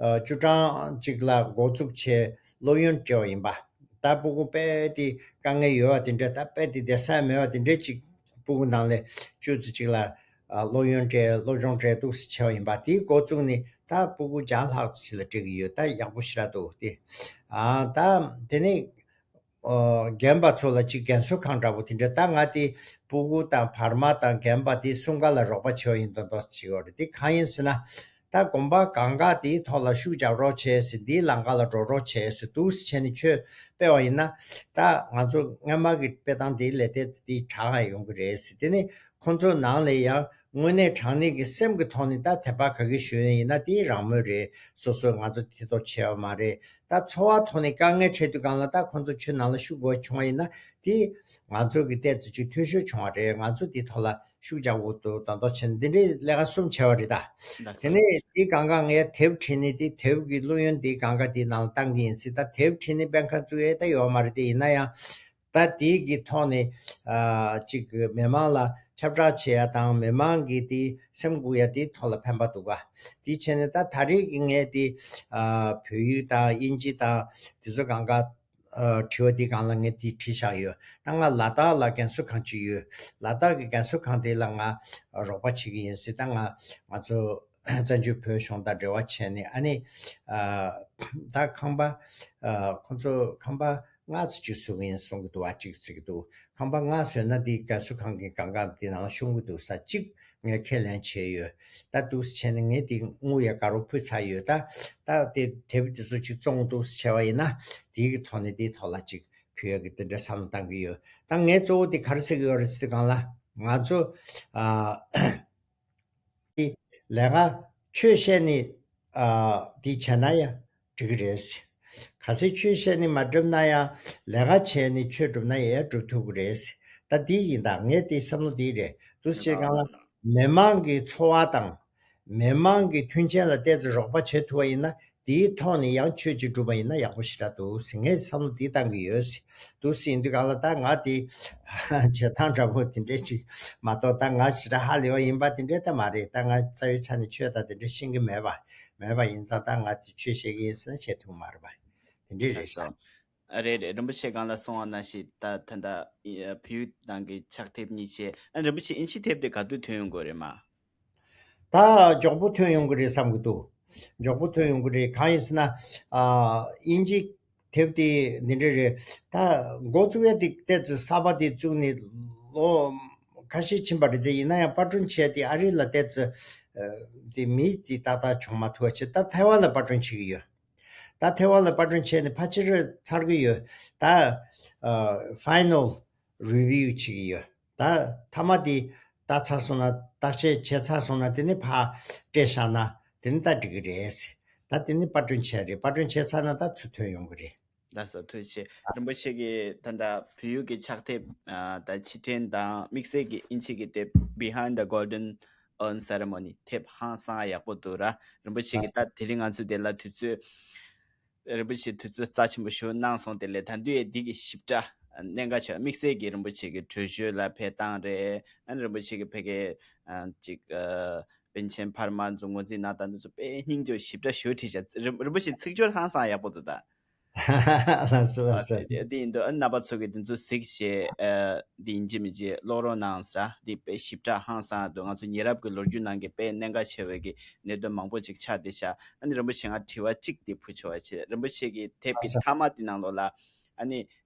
ཨ་བཅུ་གྲངས་ཅིག་ལ་འགོ་བཙུགས་བྱས་སློབ་ཡོན་སྤྲད་པ་ཡིན་པ། ད་སྤུ་གུ་དཔེ་དེ་དཀའ་ངལ་ཡོད་པ་དེ་འདྲ། ད་དཔེ་དེ་བསྡད་ས་མེད་པ་དེ་འདྲའི་ཅིག་སྤུ་གུ་ནང་ལས་བཅུ་ཙམ་ཅིག་ལ་ཨ་སློབ་ཡོན་སྤྲད། སློབ་སྦྱོང་སྤྲད་འདུག་སེ་བྱས་པ་ཡིན་པ། དེའི་འགོ་བཙུགས་ནས་ད་སྤུ་གུ་བརྒྱ་ལྷག་ཙམ་ཅིག་ལ་སྤྲད་ཀྱི་ཡོད། ད་ཡག་པོ་ཞེ་དྲག་འདུག་དེ། ཨ་ད་དེ་ནས་ཨོ་རྒན་པ་ཚོ་ལ་ཅིག་རྒན་གསོ་ཁང་འདྲ་པོ་དེ་འདྲ། ད་ང་དེ་སྤུ་གུ་དང་བར་མ་དང་རྒན་པ་དེ་གསུམ་ཀ་ལ་རོགས་པ་བྱེད་པ་ཡིན་མདོག་མདོག་ཅིག་ཡོད་རེད། དེ་གང་ཡིན་ཟེར་ན། ད་དགོན་པ་གང་ག་དེའི་ཐོག་ལ་ཤུགས་རྒྱག་རོགས་བྱས་ཟེར། འདིའི་ལམ་ཁ་ལ་འགྲོ་རོགས་བྱས་ཟེར་འདུག་སེ་བྱས་ནས་ཆོས་སྤེལ་བ་ཡིན་ན། ད་ང་ཚོ་སྔོན་མ་གི་སྤེལ་སྟངས་དེའི་ལས་དེ་དེ་དྲག་ཡོང་གི་རེད་ཟེར། དེ་ནི་ཁོང་ཚོ་ནང་ལ་ཡང་དངོས་གནས་དྲང་གནས་ཀྱི་སེམས་ཀྱི་ཐོག་ནས་ད་དད་པ་ག་གི་ཞུ་ཡ་ཡིན་ན་དེ་རང་མོས་རེད། སོ་སོས་ང་ཚོ་དེ་ཐོག་བྱས་པ་མ་རེད། ད་འཚོ་བ་ཐོག་ནས་དཀའ་ངལ་འཕྲད་དུས་སྒང་ལ་ད་ཁོང་ཚོ་ཆོས་ནང་ལ་ཤུགས་དགོས་བྱུང་བ་ཡིན་ན་དེ་ང་ཚོ་གི་ཏོག་ཙམ་ཅིག་འཐུས་ཤོར་བྱུང་བ་རེད། ང་ཚོ་དེ་ཐོག་ལ་ཤུགས་རྒྱག་དགོས་འདུག་མདོག་མདོག་བྱས་ནས་འདི་འདྲའི་ལས་ཀ་གསུམ་བྱས་པ་རེད་ད། ལགས་སོ། དེ་ནས་དེ་སྒང་ག་ངས་དེབ་བྲིས་ནས་དེ་དེབ་ཀྱི་སློབ་ཡོན་དེ་སྒང་ག་དེ་ནང་ལ་བཏང་གི་ཡིན་ཟེར། ད་དེབ་བྲིས་ནས་སྤེལ་མཁན་བཙུགས་ཡས་ད་ཡོད་མ་རེད། དེ་ཡིན་ན་ཡང་ད་དེའི་གི་ཐོག་ནས་ཨ་ཅིག་མི་མང་ལ་ཁྱབ་བསྒྲགས་བྱེད་ཡ་དང་མི་མང་གི་དེ་སེམས་འགུག་ཡ་དེའི་ཐོག་ལ་ཕན་པ་འདུག་ག་དེ་བྱས་ནས་ད་ད་རེས་ཀྱི་ངས་དེ་ཨ་བོད་ཡིག་དང་དབྱིན་ཇི་དང་དེ་ཚོ་སྒང་ག་ཨ་དྲི་བ་འདི་སྒང་ལ་ངས་འདི་བྲིས་བཞག་ཡོད། ད་ང་ལ་དྭགས་ལ་རྒན་གསོ་ཁང་ཅིག་ཡོད། ལ་དྭགས་ཀྱི་རྒན་གསོ་ཁང་དེ་ལ་ང་རོགས་པ་བྱེད་ཀྱི་ཡིན་ཟེར། ད་ང་ང་ཚོ་ བཙན་བྱོལ་བོད་གཞུང་དང་འབྲེལ་བ་བྱས་ནས་ཨ་ནི་ད་ཁང་པ་ཁོང་ཚོ་ཁང་པ་ལྔ་ཙམ་ཅིག་བཟོ་གི་ཡིན་གསུང་གི་འདུག་ཨ་གཅིག་ཟེར་གི་འདུག་ཁང་པ་ལྔ་བཟོས་ན་དེ་རྒན་གསོ་ཁང་གི་གང་ག་དེ་ནང་ཤོང་གི་འདུག་ས་གཅིག་ངས་ཁས་ལེན་བྱས་ཡོད། ད་འདུག་སེ་བྱས་ནས་ངས་དེ་དངུལ་ཡ་དགའ་རོགས་ཕུལ་ཚར་ཡོད། ད་ད་དེ་དེབ་དེ་ཚོ་ཅིག་བཙོང་འདུག་སེ་བྱས་པ་ཡིན་ན་དེའི་གི་ཐོག་ནས་དེའི་ཐོག་ལ་ཅིག་ཕུལ་ཡ་གི་དེ་འདྲ་བསམ་བློ་བཏང་གི་ཡོད། ད་ངས་གཙོ་བོ་དེ་ག་རེ་ཟེར་གི་ཡོད་རེད་ཟེར་དུས་སྒང་ལ་ང་ཚོ་ཨ་དེ་ལས་ཀ་ཆོས་བཤད་ནི་ཨ་དེ་བྱས་ན་ཡ་འགྲིག་གི་རེད། གལ་སྲིད་ཆོས་བཤད་ནི་མ་འགྲུབ་ན་ཡང་ལས་ཀ་བྱས་ནི་ཆོས་འགྲུབ་ན་ཡང་འགྲུབ་ཐུབ་ཀྱི་རེད། ད་འདི་ཡིན་ད་ངས་དེ་བསམ་བློ་དེ་རེད་འདུག་སེ་བྱེད་སྒང་ལ་མི་མང་གི་འཚོ་བ་དང་མི་མང་གི་མཐུན་རྐྱེན་ལ་ཏོག་ཙམ་རོགས་པ་བྱེད་ཐུབ་པ་ཡིན་ན་དེའི་ཐོག་ནས་ཡང་ཆོས་ཅིག་སྒྲུབ་པ་ཡིན་ན་ཡག་པོ་ཞེ་དྲག་འདུག་ཟེར་ངས་བསམ་བློ་འདི་བཏང་གི་ཡོད་ཟེར་འདུག་ཟེར་ཡིན་དུས་སྒང་ལ་ད་ང་དེ་བྱེད་སྟངས་འདྲ་པོ་དེ་འདྲས་ཅིག་མ་གཏོགས་ད་ང་ཞེ་དྲག་ཧ་ལས་པ་ཡིན་པ་དེ་འདྲས་ད་མ་རེད། ད་ང་རྩ་བའི་ཆ་ནས་ཆོས་ད་དེ་འདྲས་ཤེས་ཀྱི་མེད་པ་མེད་པ་ཡིན་ཙང་ད་ང་དེ་ཆོས་བཤད་ཀྱི་ཡིན་ཟེར་ན་བཤད་ཐུབ་མ་རེད་པ་དེ་འདྲས་རེད་ཤག་ཨ་རེད་རེད། རིན་པོ་ཆེ་སྒང་ལ་གསུངས་པ་ནང་བཞིན་ད་ད་ལྟ་ཨི་བལ་ཡུལ་ནང་གི་ཕྱག་དེབ་གཉིས་ཆེ། ཨ་རིན་པོ་ཆེ་ཨིན་ཇི་དེབ་དེ་ག་དུས་ཐོན་ཡོང་གི་རེད་མ། ད་མགྱོགས་པོ་ཐོན་ཡོང་གི་རེད་བསམ་གི་འདུག་མགྱོགས་པོ་ཐོན་ཡོང་གི་རེད། གང་ཡིན་ཟེར་ན་ཨ་ཨིན་ཇི་དེབ་དེ་འདི་འདྲ་རེད། ད་འགོ་བཙུགས་ཡ་དེ་ཏོག་ཙམ་གསར་པ་དེ་བཙུགས་ནས་ལོ་ཁ་ཤས་ཕྱིན་པ་རེད་དེ། ཡིན་ན་ཡང་པར་སྐྲུན་བྱས་དེ་ཨ་རི་ལ་ཏོག་ཙམ་དེ་མི་དེ་ཏག་ཏག་བྱུང་མ་ཐུབ་པ་བྱས། ད་ཐའེ་ཝན་ལ་པར་སྐྲུན་བྱེད་ཀྱི་ཡོད། ད་ཐའེ་ཝན་ལ་པར་སྐྲུན་བྱས་ནས་ཕལ་ཆེར་ཚར་གྱི་ཡོད། ད་ཨ་ཕའི་ནལ་རི་བིའུ་བྱེད་ཀྱི་ཡོད། ད་མཐའ་མ་དེ་ད་ཚར་སོང་ན་བརྟག་དཔྱད་བྱས་ཚར་སོང་ན་དེ་ནི་ཕར་སྤྲད་བཞག་ན་དེ་ནི་ད་འགྲིག་གི་རེད། ད་དེ་ནི་པར་སྐྲུན་བྱས་རེད། པར་སྐྲུན་བྱས་ཚར་ན་ད་ཚུར་ཐོན་ཡོང་གི་རེད། ལགས་སོ་ཐུགས་རྗེ་ཆེ། རིན་པོ་ཆེ་གིས་ད་ལྟ་བོད་ཡིག་གི་ཕྱག་དེབ་ཨ་ད་ཕྱིར་དྲན་དང་དམིགས་བསལ་གྱི་ཨིན་ཇི་གི་དེབ་Behind the Golden Urn Ceremony དེབ་ཧང་སང་ཡག་པོ་འདུག་ར། རིན་པོ་ཆེ་གིས་ད་དེ་རིང་ང་ཚོ་དེ་ལ་དུས་ཚོད་རིན་པོ་ཆེ་དུས་ཚོད་རྩ་ཆེན་པོ་ཞིག་གནང་སོང་། དེ་ལས་ད་དུང་ཡང་འདི་གི་ཞིབ་ཕྲ་གནད་འགག་ཆེ་བ་དམིགས་བསལ་གྱི་རིན་པོ་ཆེ་གི་བྲོས་བྱོལ་ལ་ཕེབས་སྟངས་རེད། ཨ་ནི་རིན་པོ་ཆེ་གི་ཕ་གི་ཨ་ཅིག་ཨ་པཎ་ཆེན་འཕར་མ་ཚོ་ངོས་འཛིན་གནང་སྟངས་འདི་ཚོ་དཔེ་སྙིང་རྗེ་ཞིབ་ཕྲ་ཞིག་བྲིས་བཞག་རིན་རིན་པོ་ཆེ་ཚིག་སྦྱོར་ཧང་སང་ཡག་པོ་འདུག་ད། ལགས་སོ་ལགས་སོ། དེ་ཡིན་དུས་ཨ་ནི་རྣམ་པ་ཚོ་གིས་འདི་ཚོ་གཟིགས་བྱས་ཨ་འདི་ཡིན་གཅིག་མིན་གཅིག་ཀློག་རོགས་གནང་ཟེར། འདི་དཔེ་ཞིབ་ཕྲ་ཧང་སང་འདུག་ང་ཚོ་ཉེ་རབས་ཀྱི་ལོ་རྒྱུས་ནང་གི་དཔེ་གནད་འགག་ཆེ་བའི་གི་གནད་དོན་མང་པོ་ཅིག་ཆགས་བསྡད་ཤག་ཨ་ནི་རིན་པོ་ཆེ་ང་དྲི་བ་གཅིག་འདི་ཕུལ་ཆོག་པ་བྱས། རིན་པོ་ཆེ་གི་དེབ་ཀྱི་ལགས་སོ། མཐའ་མ་འདི་ནང་ལོགས་ལ་ཨ་ནི་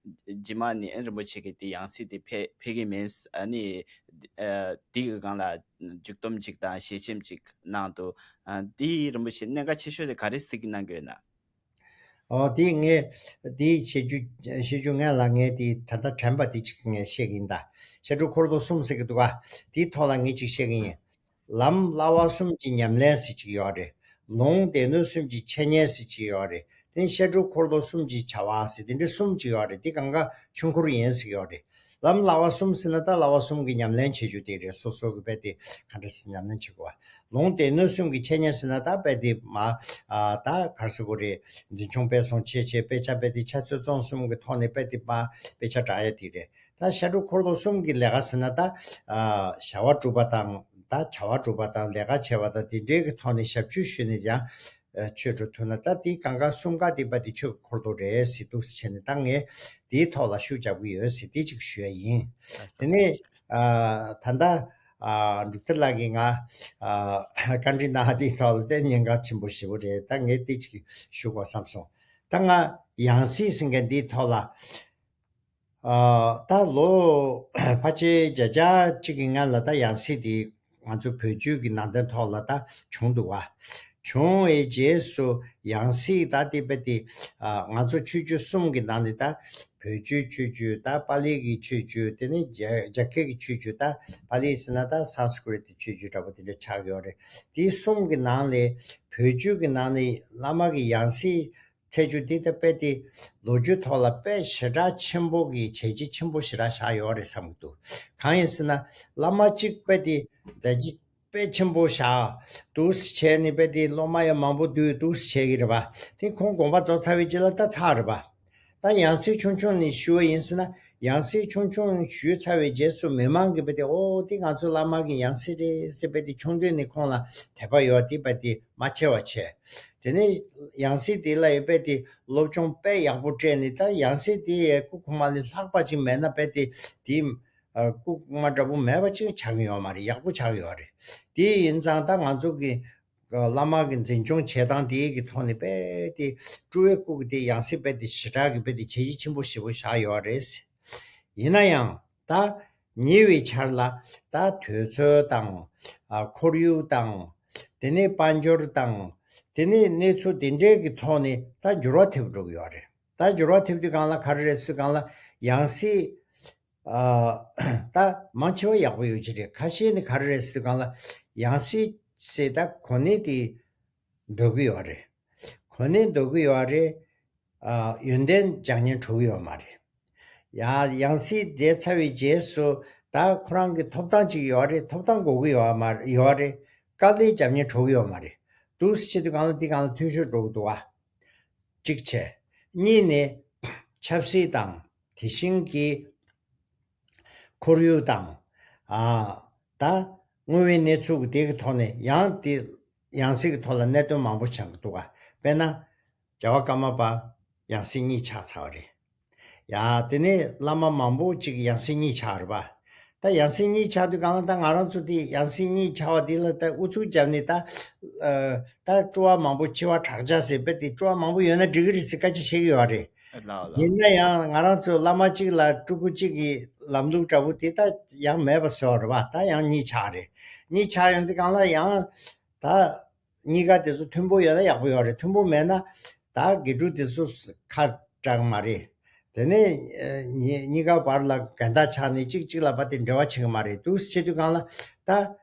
རྗེས་མ་ནི་ཨ་ནི་རིན་པོ་ཆེ་གི་དེ་ཡང་སྲིད་དེ་ཕེ་ཕེབས་ཀྱི་མིན། ཨ་ནི་ཨ་འདི་གི་སྒང་ལ་མཇུག་སྡོམ་ཅིག་དང་ཞལ་ཆེམས་ཅིག་གནང་འདུག་ཨ་འདི་རིན་པོ་ཆེ་གནད་འགག་ཆེ་ཤོས་དེ་ག་རེ་གཟིགས་གནང་གི་ཡོད་ན། ཨོ་དེ་ངས་དེ་བཤད་རྒྱུ་བཤད་རྒྱུ་ངས་ལ་ངས་དེ་ད་ལྟ་དྲན་པ་དེ་གཅིག་ངས་བཤད་ཀྱི་ཡིན། ད་བཤད་སྒྲུབ་འཁོར་ལོ་གསུམ་ཟེར་གྱི་འདུག་ག་དེའི་ཐོག་ལ་ངས་གཅིག་བཤད་ཀྱི་ཡིན། ལམ་སླ་བ་གསུམ་གྱི་ཉམས་ལེན་ཟེར་གཅིག་ཡོད་རེད། ལུང་སྡེ་སྣོད་གསུམ་གྱི་འཆད་ཉན་ཟེར་གཅིག་ཡོད་རེད། དེ་ནས་བཤད་སྒྲུབ་འཁོར་ལོ་གསུམ་གྱི་བྱ་བ་ཟེར་དེ་འདྲ་གསུམ་གཅིག་ཡོད་རེད། དེ་གང་ག་ཆོས་འཁོར་ཡིན་ཟེར་ཡོད་རེད། ལམ་སླ་བ་གསུམ་ཟེར་ན་ད་སླ་བ་གསུམ་གྱི་ཉམས་ལེན་བྱེད་རྒྱུ་དེ་རེད། སོ་སོ་གི་དཔེ་དེ་ག་འདྲ་སེ་ཉམས་ལེན་བྱེད་དགོས་པ། ལུང་སྡེ་སྣོད་གསུམ་གྱི་འཆད་ཉན་ཟེར་ན་ད་དཔེ་དེ་མ་ཨ་ད་ག་རེ་ཟེར་དགོས་རེད། འཛིན་སྐྱོང་སྤེལ་གསུམ་བྱེད་བྱེད་དཔེ་ཆ་དཔེ་དེ་ཆ་ཚོད་ཚོད་གསུམ་གྱི་ཐོག་ནས་དཔེ་དེ་མ་དཔེ་ཆ་བསྒྲགས་ཡ་དེ་རེད། ད་བཤད་སྒྲུབ་འཁོར་ལོ་གསུམ་གྱི་ལས་ཀ་ཟེར་ན་ད་ཨ་བྱ་བ་སྒྲུབ་པ་དང་ད་བྱ་བ་སྒྲུབ་པ་དང་ལས་ཀ་བྱེད་པ་དང་དེ་འདྲའི་གི་ཐོག་ནས་ཞབས་ཞུ་ཞུས་ནས་ཀྱང་ཆོས་སྒྲུབ་ཐུབ་ན་ད་དེ་གང་ག་གསུམ་ཀ་དེ་པ་དེ་ཆོས་ཀྱི་འཁོར་ལོ་རེད་ཟེར་འདུག་ཟེར་བྱས་ནས་ད་ངས་དེའི་ཐོག་ལ་ཤུགས་རྒྱབ་ཀྱི་ཡོད་ཟེར་དེ་གཅིག་ཞུ་ཡ་ཡིན། དེ་ནས་ཨ་ད་ལྟ་ཨ་འབྲུག་ཐར་ལགས་ཀྱིས་ང་ཨ་བཀའ་འདྲི་གནང་དེའི་ཐོག་ལ་དེ་ཉེན་ཁ་ཆེན་པོ་ཞེ་པོ་རེད། ད་ངས་དེ་གཅིག་ཞུ་དགོས་བསམ་སོང་། ད་ང་ཡང་སྲིད་ཟེར་མཁན་འདིའི་ཐོག་ལ། ཨ་ད་ལོ་ཕལ་ཆེར་བརྒྱ་ཆ་གཅིག་གི་སྔོན་ལ་ད་ཡང་སྲིད་དེ་ང་ཚོ་བོད་བརྒྱུད་ཀྱི་ནང་དོན་ཐོག་ལ་ད་བྱུང་འདུག་བ། བྱུང་བའི་རྗེས་སུ་ཡང་སྲིད་ད་དེ་དཔེ་དེ་ཨ་ང་ཚོ་ཆོས་བརྒྱུད་གསུམ་གྱི་ནང་ནས་ད་བོད་བརྒྱུད་ཆོས་བརྒྱུད་ད་པཱ་ལི་གི་ཆོས་བརྒྱུད་དེ་ནས་རྒྱ་རྒྱ་སྐད་ཀྱི་ཆོས་བརྒྱུད་ད་པཱ་ལི་ཟེར་ན་ད་སཾ་སྐྲྀ་ཏ་ཆོས་བརྒྱུད་འདྲ་པོ་དེ་འདྲ་ཆགས་ཡོད་རེད། དེ་གསུམ་གྱི་ནང་ནས་བོད་བརྒྱུད་ཀྱི་ནང་ནས་བླ་མ་གི་ཡང་སྲིད་ཚད་རྒྱུ་འདི་ལྟ་དཔེ་དེ་ལོ་རྒྱུས་ཐོག་ལ་དཔེ་ཞེ་དྲག་ཆེན་པོ་གི་བྱས་རྗེས་ཆེན་པོ་ཞེ་དྲག་བཞག་ཡོད་རེད་བསམ་གྱི་འདུག་གང་ཡིན་ཟེར་ན་བླ་མ་གཅིག་དཔེ་དེ་མཛད་རྗེས་དཔེ་ཆེན་པོ་བཞག་འདུག་སེ་བྱས་ནས་དཔེ་དེ་སློབ་མ་ཡང་མང་པོ་བསྡུས་འདུག་སེ་བྱས་ཀྱི་རེད་པ། དེ་ཁོང་དགོངས་པ་རྫོགས་ཚར་བའི་རྗེས་ལ་ད་ཚར་རེད་པ། ད་ཡང་སྲིད་ཆུང་ཆུང་ནས་ཞུ་བ་ཡིན་ཟེར་ན་ཡང་སྲིད་ཆུང་ཆུང་ཞུས་ཚར་བའི་རྗེས་སུ་མི་མང་གིས་དཔེ་དེ་ཨོ་དེ་ང་ཚོ་བླ་མ་གི་ཡང་སྲིད་རེད་ཟེར་དཔེ་དེ་ཆུང་དུས་ནས་ཁོང་ལ་དད་པ་ཡོད་དེ་དཔེ་དེ་མ་ཆེ་བ་བྱས། དེ་ནས་ཡང་སྲིད་དེ་ལ་ཡི་དཔེ་དེ་སློབ་སྦྱོང་དཔེ་ཡག་པོ་སྤྲད་ནས་ད་ཡང་སྲིད་དེ་ཡི་སྐུ་གོང་མ་ལས་ལྷག་པ་ཅིག་མེད་ན་དཔེ་དེ་དེ་སྐུ་གོང་མ་འདྲ་པོ་མེད་པ་ཅིག་ཆགས་ཀྱི་ཡོད་མ་རེད། ཡག་པོ་ཆགས་ཀྱི་ཡོད་རེད། དེ་ཡིན་ཙང་ད་ང་ཚོ་གི་ བླ་མ་གི་འཛིན་སྐྱོང་བྱེད་སྟངས་དེའི་གི་ཐོག་ནས་རྦད་དེ་སྤྲུལ་བའི་སྐུ་གི་དེ་ཡང་སྲིད་རྦད་དེ་ཞེ་དྲག་གི་རྦད་དེ་བྱས་རྗེས་ཆེན་པོ་ཞེ་པོ་བཞག་ཡོད་རེད། ཡིན་ན་ཡང་ད་ཉེ་བའི་ཆར་ལ་ད་དུས་ཚོད་དང་ཨ་ཁོར་ཡུག་དང་དེ་ནས་དཔལ་འབྱོར་དང་དེ་ནས་གནས་ཚུལ་དེ་འདྲའི་གི་ཐོག་ནས་ད་འགྱུར་བ་ཐེབས་འགྲོ་གི་ཡོད་རེད། ད་འགྱུར་བ་ཐེབས་དུས་སྒང་ལ་ག་རེ་རེད་ཟེར་དུས་སྒང་ལ་ཡང་སྲིད་ཨ་ད་མང་ཆེ་བ་ཡག་པོ་ཡོད་ཀྱི་རེད། ཁ་ཤས་ནི་ག་རེ་རེད་ཟེར་དུས་སྒང་ལ་ཡང་སྲིད་ཟེར་ད་གོ་གནས་དེ་འདོད་ཀྱི་ཡོད་རེད། གོ་གནས་འདོད་ཀྱི་ཡོད་རེད། ཨ་ཡོན་ཏན་སྦྱང་སྙིང་བྲོ་གི་ཡོད་མ་རེད། ཡང་ཡང་སྲིད་བསྡད་ཚར་བའི་རྗེས་སུ་ད་ཁོ་རང་གི་ཐོབ་ཐང་ཅིག་ཡོད་རེད། ཐོབ་ཐང་དགོས་ཀྱི་ཡོད་མ་ཡོད་རེད། དཀའ་ལས་རྒྱབ་སྙིང་བྲོ་གི་ཡོད་མ་རེད། འདུག་སེ་བྱེད་དུས་སྒང་ལ་འདི་སྒང་ལ་འཐུས་ཤོར་འགྲོ་གི་འདུག་བ། གཅིག་བྱས། གཉིས་ནས་ཆབ་སྲིད་དང་དེ་བཞིན་གྱི་ཁོར་ཡུག་དང་ཨ་ད་དངོས་ཡོད་གནས་ཚུལ་གྱི་དེ་གི་ཐོག་ནས་ཡང་དེ་ཡང་སྲིད་ཀྱི་ཐོག་ལ་གནད་དོན་མང་པོ་ཆགས་ཀྱི་འདུག་ག་དཔེར་ན་རྒྱལ་བ་ཀརྨ་པ་ཡང་སྲིད་གཉིས་ཆགས་ཚར་བ་རེད། ཡ་དེ་ནས་བླ་མ་མང་པོ་ཅིག་ཡང་སྲིད་གཉིས་ཆགས་རེད་པ། ད་ཡང་སྲིད་གཉིས་ཆགས་དུས་སྒང་ལ་ད་ང་རང་ཚོ་དེ་ཡང་སྲིད་གཉིས་ཆགས་པ་དེ་ལ་ད་ཨུ་ཚུགས་བརྒྱབ་ནས་ད་ཨ་ད་སྤྲུལ་བ་མང་པོ་ཕྱི་པ་དྲག་ཆ་ཟེར་བས་དེ་སྤྲུལ་བ་མང་པོ་ཡོད་ན་འགྲིག་གི་རེད་ཟེར་སྐད་ཆ་བཤད་ཀྱི་ཡོད་རེད། ལགས་ལགས། ཡིན་ན་ཡང་ང་རང་ཚོ་བླ་མ་གཅིག་ལ་སྤྲུལ་སྐུ་གཅིག་གི་ལམ་ལུགས་འདྲ་པོ་དེ་ད་ཡང་མེད་པ་བཟོས་པ་རེད་པ། ད་ཡང་གཉིས་ཆགས་རེད། གཉིས་ཆགས་ཡོང་དུས་སྒང་ལ་ཡང་ད་གཉིས་ཀ་དེ་ཚོ་མཐུན་པོ་ཡོད་ན་ཡག་པོ་ཡོད་རེད། མཐུན་པོ་མེད་ན་ད་དགེ་ཕྲུག་དེ་ཚོ་ཁ་གྲག་མ་རེད། དེ་ནས་ཨ་གཉིས་གཉིས་ཀ་བར་ལ་འགལ་ཟླ་ཆགས་ནས་གཅིག་གཅིག་ལ་བར་དེ་འབྲེལ་བ་བྱེད་ཀྱི་མ་རེད། འདུག་སེ་བྱེད་དུས་སྒང་ལ་ད།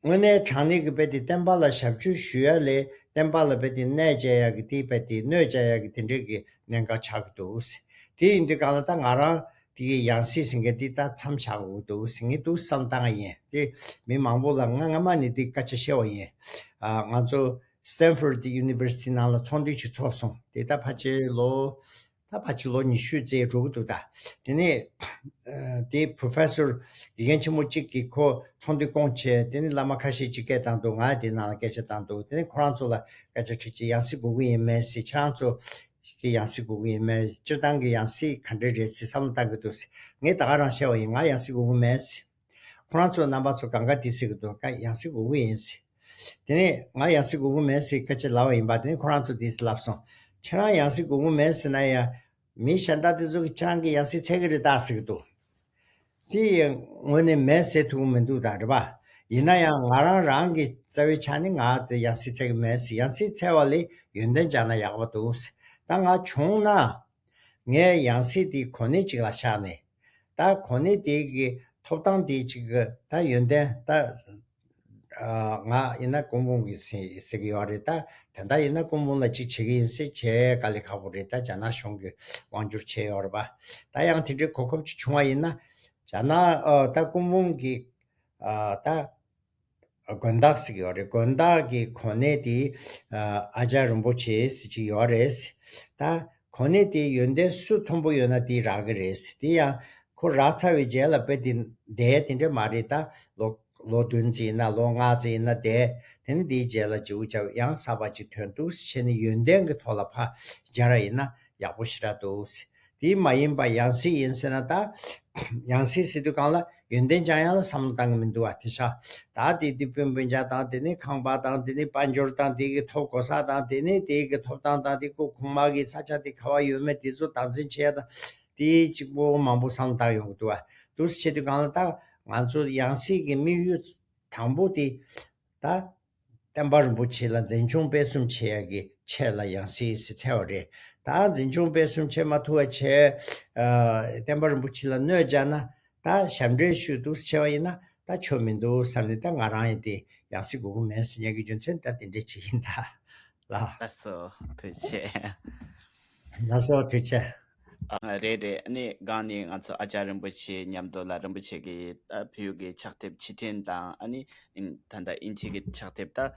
དངོས་གནས་དྲང་གནས་ཀྱི་རྦད་དེ་བསྟན་པ་ལ་ཞབས་ཕྱི་ཞུ་ཡ་ལས་བསྟན་པ་ལ་རྦད་དེ་གནོད་བྱེད་ཡ་གི་དེ་རྦད་དེ་གནོད་བྱེད་ཡ་གི་དེ་འདྲས་ཀྱི་གནད་འགག་ཆགས་ཀྱི་འདུག་ཟེར། དེ་ཡིན་དུས་སྒང་ལ་ད་ང་རང་དེ་གི་ཡང་སྲིད་ཟེར་མཁན་དེ་ད་མཚམས་བཞག་དགོས་ཀྱི་འདུག་ཟེར་ངས་འདུག་བསམ་བཏང་ཡ་ཡིན། དེ་མི་མང་པོ་ལ་ང་སྔ་མ་ནས་དེ་སྐད་ཆ་བཤད་པ་ཡིན། ཨ་ང་ཚོ་Stanford University ནང་ལ་ཚོགས་འདུ་ཞིག་ཚོགས་སོང་། དེ་ད་ཕལ་ཆེར་ལོ། ད་ཕལ་ཆེར་ལོ་ཉི་ཤུ་ཙམ་འགྲོ་གི་འདུག་ད། དེ་ནས་ཨ་དེ་Professor དགེ་རྒན་ཆེན་མོ་གཅིག་གིས་ཁོ་ཚོགས་འདུ་བསྐོངས་བྱས། དེ་ནས་བླ་མ་ཁ་ཤས་ཅིག་སྐད་བཏང་འདུག་ང་དེ་ནང་ལ་སྐད་ཆ་བཏང་འདུག་དེ་ནས་ཁོ་རང་ཚོ་ལ་སྐད་ཆ་དྲིས་ཀྱི་ཡང་སྲིད་དགོས་ཀྱི་ཡིན་མེད་ཟེར། ཁྱེད་རང་ཚོ་གི་ཡང་སྲིད་དགོས་ཀྱི་ཡིན་མེད། སྤྱིར་བཏང་གི་ཡང་སྲིད་ག་འདྲས་རེད་ཟེར་བསམ་བློ་བཏང་གི་འདུག་ཟེར། ངས་ད་ག་རང་བཤད་པ་ཡིན། ང་ཡང་སྲིད་དགོས་ཀྱི་མེད་ཟེར། ཁོ་རང་ཚོ་རྣམ་པ་ཚོ་གང་ག་དེ་ཟེར་གི་འདུག་ཀ་ཡང་སྲིད་དགོས་ཀྱི་ཡིན་ཟེར། དེ་ནས་ང་ཡང་སྲིད་དགོས་ཀྱི་མེད་ཟེར་སྐད་ཆ་ལབ་པ་ཡིན་པ། དེ་ནས་ཁོ་རང་ཚོ་དེ་ལབ་སོང་། ཁྱེད་རང་ཡང་སྲིད་དགོས་ཀྱི་མེད་ཟེར་ན་ཡང་མི་གཞན་དག་དེ་ཚོ་གིས་ཁྱེད་རང་གི་ཡང་སྲིད་འཚོལ་གི་རེད་ད་ཟེར་གི་འདུག་དེ་ངོས་ནས་མེད་ཟེར་ཐུབ་ཀྱི་མི་འདུག་ད་རེད་པ། ཡིན་ན་ཡང་ང་རང་རང་གི་རྩ་བའི་ཆ་ནས་ང་དེ་ཡང་སྲིད་འཚོལ་གི་མེད་ཟེར། ཡང་སྲིད་འཚོལ་བ་ལས་ཡོན་ཏན་སྦྱང་ན་ཡག་པ་འདུག་ཟེར། ད་ང་བྱུང་ན། ངས་ཡང་སྲིད་དེ་གོ་གནས་ཅིག་ལ་བཞག་ནས། ད་གོ་གནས་དེ་གི་ཐོབ་ཐང་དེ་ཅིག་གི་ད་ཡོན་ཏན་ད་ཨ་ང་ཡིན་ན་སྐུ་འབུམ་གྱི་ཟེར་ཟེར་གི་ཡོད་རེད། ད་དེ་འདྲ་ཡིན་ན་སྐུ་འབུམ་ལ་ཅིག་བྱེད་གི་ཡིན་ཟེར་བྱས་དཀའ་ལས་ཁག་པོ་རེད། ད་རྒྱ་ནག་གཞུང་གིས་དབང་བསྒྱུར་བྱས་ཡོད་རེད་པ། ད་ཡང་དེ་འདྲའི་གོ་སྐབས་ཅིག་བྱུང་བ་ཡིན་ན་རྒྱ་ནག་ཨ་ད་སྐུ་འབུམ་གྱི་ཨ་ད། དགོན་བདག་ཟེར་གྱི་ཡོད་རེད། དགོན་བདག་གི་གོ་གནས་དེ་ཨ་ཨ་ཅར་རིན་པོ་ཆེ་ཟེར་གྱི་ཡོད་རེད། ད་གོ་གནས་དེ་ཡོན་ཏན་སུ་མཐོན་པོ་ཡོད་ན་དེ་རག་གི་རེད། དེ་ཡང་ཁོ་རག་ཚར་བའི་རྗེས་ལ་དཔེ་དེ་བསྡད་དེ་འདྲ་མ་རེད། ད་ལོ་ལོ་བདུན་ཙམ་ཡིན་ན་ལོ་ལྔ་ཙམ་ཡིན་ན་བསྡད། དེ་ནས་དེའི་རྗེས་ལ་བྱིའུ་ཅག་ཡང་གསར་པ་ཅིག་ཐོན་འདུག་ཟེར་བྱས་ནས་ཡོན་ཏན་གྱི་ཐོག་ལ་ཕར་སྦྱར་བ་ཡིན་ན་ཡག་པོ་ཞེ་དྲག་འདུག་ཟེར། དེ་མ་ཡིན་པ་ཡང་སྲིད་ཡིན་ཟེར་ན་ད། ཡང་སྲིད་ཟེར་དུས་སྒང་ལ་ཡོན་ཏན་སྦྱང་ཡག་ལ་བསམ་བློ་བཏང་གི་མི་འདུག་བ། དེ་ཤ་ད་དེ་དེ་སྤུན་སྤུན་ཀྱག་དང་། དེ་ནས་ཁང་པ་དང་། དེ་ནས་དཔལ་འབྱོར་དང་། དེ་གི་ཐོབ་གོ་ས་དང་། དེ་ནས་དེ་གི་ཐོབ་ཐང་དང་། དེ་ཁོ་ཁུག་མ་གི་ས་ཆ་དེ་ག་བ་ཡོད་མེད་དེ་ཚོ་སྟངས་འཛིན་བྱེད་ཡག་དང་། དེ་གཅིག་པོ་མང་པོ་བསམ་བློ་བཏང་ཡོང་གི་འདུག་བ། འདུག་སེ་བྱེད་དུས་སྒང་ལ་ད་ང་ཚོ་ཡང་སྲིད་ཀྱི་དམིགས་ཡུལ་དང་པོ་དེ་ད། བསྟན་པ་རིན་པོ་ཆེ་ལ་འཛིན་སྐྱོང་སྤེལ་གསུམ་བྱེད་ཡག་གི་ཆེད་ལ་ཡང་སྲིད་ཟེར་འཚོལ་བ་རེད། ད་འཛིན་སྐྱོང་སྤེལ་གསུམ་བྱེད་མ་ཐུབ་པ་བྱས། ཨ་བསྟན་པ་རིན་པོ་ཆེ་ལ་གནོད་བྱས་ན་ད་ཞབས་འདྲེན་ཞུ་འདུག་ཟེར་བྱས་པ་ཡིན་ན་ད་ཆོ་མི་འདུག་བསམ་ནས་ད་ང་རང་ཡིན་ཏེ་ཡང་སྲིད་དགོས་ཀྱི་མེད་ཟེར་ཉན་གྱི་རྒྱུ་མཚན་ད་དེ་འདྲས་ཅིག་ཡིན་ད། ལགས། ལགས་སོ། ཐུགས་རྗེ་ཆེ། ལགས་སོ། ཐུགས་རྗེ་ཆེ། ཨ་རེད་རེད། ཨ་ནི་སྒང་ནས་ང་ཚོ་ཨ་ཅར་རིན་པོ་ཆེ་མཉམ་དུ་ལ་རིན་པོ་ཆེ་གི་ཨ་བོད་ཡིག་གི་ཕྱག་དེབ་ཕྱིར་འཐེན་དང་། ཨ་ནི་ཨིན་ད་ལྟ་དབྱིན་ཇི་གི་ཕྱག་དེབ་ད་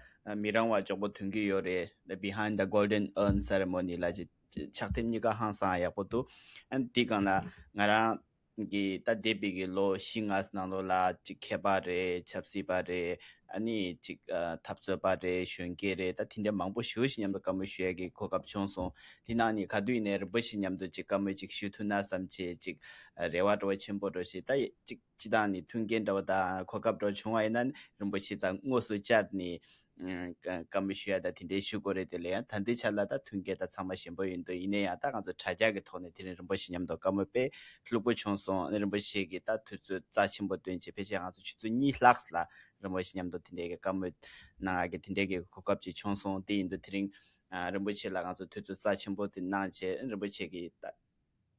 མི་རང་བ་མགྱོགས་པོ་ཐོན་གྱི་ཡོད་རེད། The Behind the Golden Urn Ceremony ལ་ཅིག་ཕྱག་དེབ་གཉིས་ཀ་ཧང་སང་ཡག་པོ་འདུག་ཨ་ནི་དེ་སྒང་ལ་ང་རང་གི་ད་འདས་པའི་གི་ལོ་བཞི་ལྔ་ནང་ལོགས་ལ་ཅིག་མཁས་པ་རེད། ཆབ་སྲིད་པ་རེད། ཨ་ནི་ཅིག་ཨ་འཐབ་རྩོད་པ་རེད། གཞོན་སྐྱེས་རེད། ད་དེ་འདྲ་མང་པོ་ཞེ་པོ་ཞིག་མཉམ་དུ་བཀའ་མོལ་ཞུ་ཡ་གི་གོ་སྐབས་བྱུང་སོང་། དེ་ནང་ནས་ག་དུས་ཡིན་ནའི་རིན་པོ་ཆེ་མཉམ་དུ་ཅིག་བཀའ་མོལ་ཅིག་ཞུ་ཐུབ་ན་བསམ་བྱས་ཅིག་ཨ་རེ་བ་འདྲ་བོ་ཆེན་པོ་འདྲ་བོ་ཞིག་ད་ཡ་ཅིག་སྤྱི་བཏང་ནས་མཐུན་རྐྱེན་འདྲ་བོ་དང་གོ་སྐབས་འདྲ་བོ་བྱུང་བ་ཡིན་ན་རིན་པོ་ཆེ་ཚང་དངོས་སུ་བཅར་ནས་ ཨ་བཀའ་མོལ་ཞུ་ཡ་ད་དེ་འདྲའི་ཞུ་དགོས་རེད། དེ་ལས་ཡང་ད་ལྟའི་ཆ་ལ་ད་མཐུན་རྐྱེན་ད་ཚང་མ་ཞན་པོ་ཡིན་འདུག་ཡིན་ན་ཡང་ད་ང་ཚོ་དྲ་རྒྱ་གི་ཐོག་ནས་དེ་རིང་རིན་པོ་ཆེ་མཉམ་དུ་བཀའ་མོལ་དཔེ་ལྷུག་པོ་བྱུང་སོང་། ཨ་ནི་རིན་པོ་ཆེ་གིས་ད་དུས་ཚོད་རྩ་ཆེན་པོ་བཏོན་བྱས་ཕལ་ཆེར་ང་ཚོ་ཆུ་ཚོད་གཉིས་ལྷག་ལ་རིན་པོ་ཆེ་མཉམ་དུ་དེ་འདྲའི་གི་བཀའ་མོལ་གནང་ཡ་གི་དེ་འདྲའི་གི་གོ་སྐབས་ཅིག་བྱུང་སོང་། དེ་ཡིན་དུས་དེ་རིང་ཨ་རིན་པོ་ཆེ་ལ་ང་ཚོ་དུས་ཚོད་རྩ་ཆེན་པོ་དེ་གནང་བྱས། རིན་པོ་ཆེ་གིས་ད་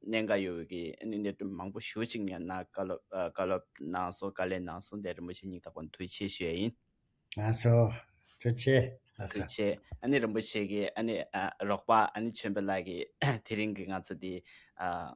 གནད་འགག་ཡོད་པའི་གི་ཨ་ནི་གནད་དོན་མང་པོ་ཞེ་པོ་ཅིག་ཡང་ན་བཀའ་སློབ་ཨ་བཀའ་སློབ་གནང་སོང་། བཀའ་ལན་གནང་སོང་། དེ་རིན་པོ་ཆེ་སྙིང་ཐག་པ་ནས་ཐུགས་རྗེ་ཆེ་ཞུ་ཡ་ཡིན། ལགས་སོ། ཐུགས་རྗེ་ཆེ། ལགས་སོ། ཐུགས་རྗེ་ཆེ། ཨ་ནི་རིན་པོ་ཆེ་གི་ཨ་ནི་ཨ་རོགས་པ་ཨ་ནི་ཆོས་འཕེལ་ལགས་ཀྱིས་དེ་རིང་གི་ང་ཚོ་འདི་ཨ་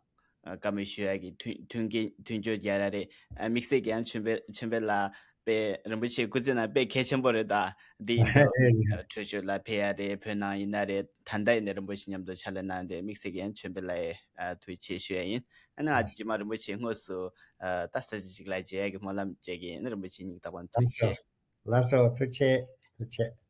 བཀའ་མོལ་ཞུ་ཡ་གི་མཐུན་མཐུན་རྐྱེན་མཐུན་སྦྱོར་རྒྱག་ཡ་རེད། ཨ་དམིགས་བསལ་གྱི་ཡང་ཆོས་འཕེལ་ཆོས་འཕེལ་ལགས་དཔེ་རིན་པོ་ཆེ་སྐུ་ཚེ་ནང་དཔེ་གལ་ཆེན་པོ་རེད། ད་འདི་ཡིན་དུས་ཨ་བྲོས་བྱོལ་ལ་ཕེབས་ཡ་རེད། བོད་ནང་ཡིན་ན་རེད། ད་ལྟ་ཡིན་ན་རིན་པོ་ཆེ་མཉམ་དུ་ཕྱག་ལས་གནང་སྟེ་དམིགས་བསལ་གྱི་ཡང་ཆོས་འཕེལ་ལགས་ཨ་ཐུགས་རྗེ་ཆེ་ཞུ་ཡ་ཡིན། ཨ་ནི་ཨ་ཅེ་རྗེས་མ་རིན་པོ་ཆེ་དངོས་སུ་ཨ་ད་ས་གཞི་གཅིག་ལ་མཇལ་ཡ་གི་སྨོན་ལམ་བཅས་ཀྱི་ཨ་ནི་རིན་པོ་ཆེ་སྙིང་ཐག་པ་ནས་ཐུགས་རྗེ་ཆེ། ལགས་སོ། ཐུགས་རྗེ་ཆེ། ཐུགས་རྗེ་ཆེ།